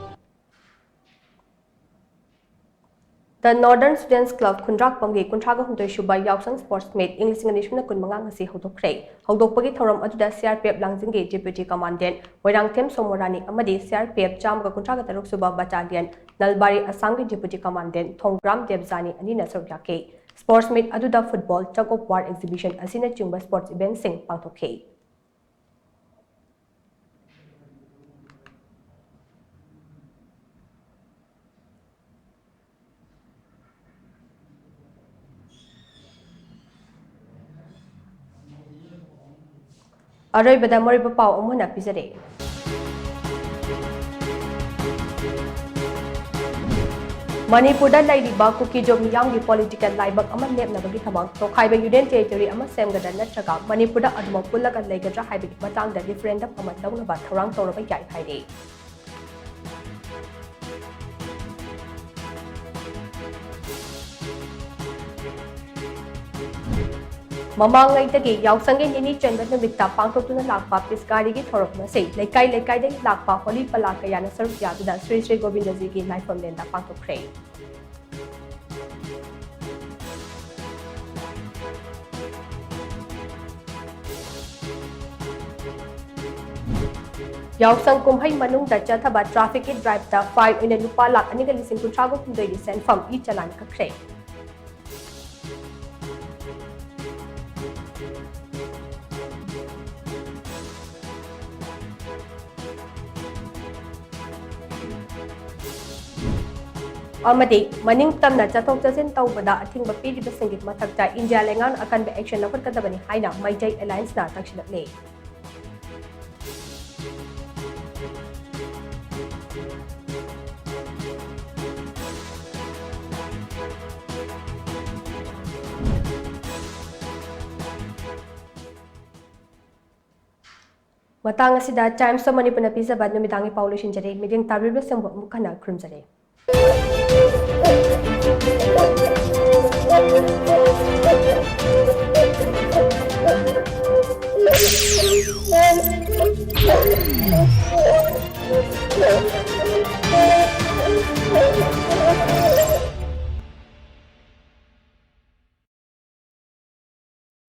The Northern Students Club ꯈꯨꯟꯗ꯭ꯔꯥꯛꯄꯝꯒꯤ ꯀꯨꯟꯊ꯭ꯔꯥꯒ ꯍꯨꯝꯗꯣꯏ ꯁꯨꯕ ꯌꯥꯎꯁꯪ Sports Meet ꯏꯪ ꯂꯤꯁꯤꯡ ꯑꯅꯤ ꯁꯨꯞꯅ ꯀꯨꯟꯃꯉꯥ ꯉꯁꯤ ꯍꯧꯗꯣꯛꯈ꯭ꯔꯦ꯫ ꯍꯧꯗꯣꯛꯄꯒꯤ ꯊꯧꯔꯝ ꯑꯗꯨꯗ C R P F ꯂꯥꯡꯖꯤꯡꯒꯤ Deputy Commandant Moirangthem ꯁꯣꯃꯣꯔꯥꯅꯤ ꯑꯃꯗꯤ C R P F ꯆꯥꯝꯃꯒ ꯀꯨꯟꯊ꯭ꯔꯥꯒ ꯇꯔꯨꯛ ꯁꯨꯕ Battalion ꯅꯜꯕꯥꯔꯤ ꯑꯁꯥꯝꯒꯤ Deputy Commandant ꯊꯣꯡꯒ꯭ꯔꯥꯝ ꯗꯦꯕꯖꯥꯅꯤ ꯑꯅꯤꯅ ꯁꯔꯨꯛ ꯌꯥꯈꯤ꯫ Sports Meet ꯑꯗꯨꯗ football, tug of war exhibition ꯑꯁꯤꯅꯆꯤꯡꯕ sports eventꯁꯤꯡ ꯄꯥꯡꯊꯣꯛꯈꯤ꯫ ꯑꯔꯣꯏꯕꯗ ꯃꯔꯨꯑꯣꯏꯕ ꯄꯥꯎ ꯑꯃꯨꯛ ꯍꯟꯅ ꯄꯤꯖꯔꯦ꯫ ꯃꯅꯤꯄꯨꯔꯗ ꯂꯩꯔꯤꯕ ꯀꯨꯀꯤꯖꯣ ꯃꯤꯌꯥꯝꯒꯤ political ꯂꯥꯏꯕꯛ ꯑꯃ ꯂꯦꯞꯅꯕꯒꯤꯗꯃꯛ ꯇꯣꯈꯥꯏꯕ Union Territory ꯑꯃ ꯁꯦꯝꯒꯗ꯭ꯔꯥ ꯅꯠꯇ꯭ꯔꯒ ꯃꯅꯤꯄꯨꯔꯗ ꯑꯗꯨꯃꯛ ꯄꯨꯜꯂꯒ ꯂꯩꯒꯗ꯭ꯔꯥ ꯍꯥꯏꯕꯒꯤ ꯃꯇꯥꯡꯗ referendum ꯑꯃ ꯂꯧꯅꯕ ꯊꯧꯔꯥꯡ ꯇꯧꯔꯕ ꯌꯥꯏ ꯍꯥꯏꯔꯤ꯫ ꯃꯃꯥꯡꯉꯩꯗꯒꯤ ꯌꯥꯎꯁꯪꯒꯤ ꯅꯤꯅꯤ ꯆꯟꯕ ꯅꯨꯃꯤꯠꯇ ꯄꯥꯡꯊꯣꯛꯇꯨꯅ ꯂꯥꯛꯄ ꯄꯤꯆꯀꯥꯔꯤꯒꯤ ꯊꯧꯔꯝ ꯑꯁꯤ ꯂꯩꯀꯥꯏ ꯂꯩꯀꯥꯏꯗꯒꯤ ꯂꯥꯛꯄ ꯍꯣꯂꯤ ꯄꯂꯥ ꯀꯌꯥꯅ ꯁꯔꯨꯛ ꯌꯥꯗꯨꯅ ꯁ꯭ꯔꯤ ꯁ꯭ꯔꯤ ꯒꯣꯕꯤꯟꯗꯖꯤꯒꯤ ꯂꯥꯏꯐꯝꯂꯦꯟꯗ ꯄꯥꯡꯊꯣꯛꯈ꯭ꯔꯦ꯫ ꯌꯥꯎꯁꯪ ꯀꯨꯝꯍꯩ ꯃꯅꯨꯡꯗ ꯆꯠꯊꯕ trafficꯀꯤ driveꯇ fine ꯑꯣꯏꯅ ꯂꯨꯄꯥ ꯂꯥꯈ ꯑꯅꯤꯒ ꯂꯤꯁꯤꯡ ꯀꯨꯟꯊ꯭ꯔꯥꯒ ꯍꯨꯝꯗꯣꯏꯒꯤ ꯁꯦꯟꯐꯝ e-challan ꯀꯛꯈ꯭ꯔꯦ꯫ ꯑꯃꯗꯤ ꯃꯅꯤꯡ ꯇꯝꯅ ꯆꯠꯊꯣꯛ ꯆꯠꯁꯤꯟ ꯇꯧꯕꯗ ꯑꯊꯤꯡꯕ ꯄꯤꯔꯤꯕꯁꯤꯡꯒꯤ ꯃꯊꯛꯇ ꯏꯟꯗꯤꯌꯥ ꯂꯩꯉꯥꯛꯅ ꯑꯀꯟꯕ action ꯂꯧꯈꯠꯀꯗꯕꯅꯤ ꯍꯥꯏꯅ ꯃꯩꯇꯩ Allianceꯅ ꯇꯛꯁꯤꯜꯂꯛꯂꯤ꯫ ꯃꯇꯥꯡ ꯑꯁꯤꯗ Times of Manipurꯅ ꯄꯤꯖꯕ ꯅꯨꯃꯤꯗꯥꯡꯒꯤ ꯄꯥꯎ ꯂꯣꯏꯁꯤꯟꯖꯔꯦ꯫ ꯃꯤꯠꯌꯦꯡ ꯇꯥꯕꯤꯔꯤꯕꯁꯤꯡꯕꯨ ꯑꯃꯨꯛ ꯍꯟꯅ ꯈꯨꯔꯨꯝꯖꯔꯤ꯫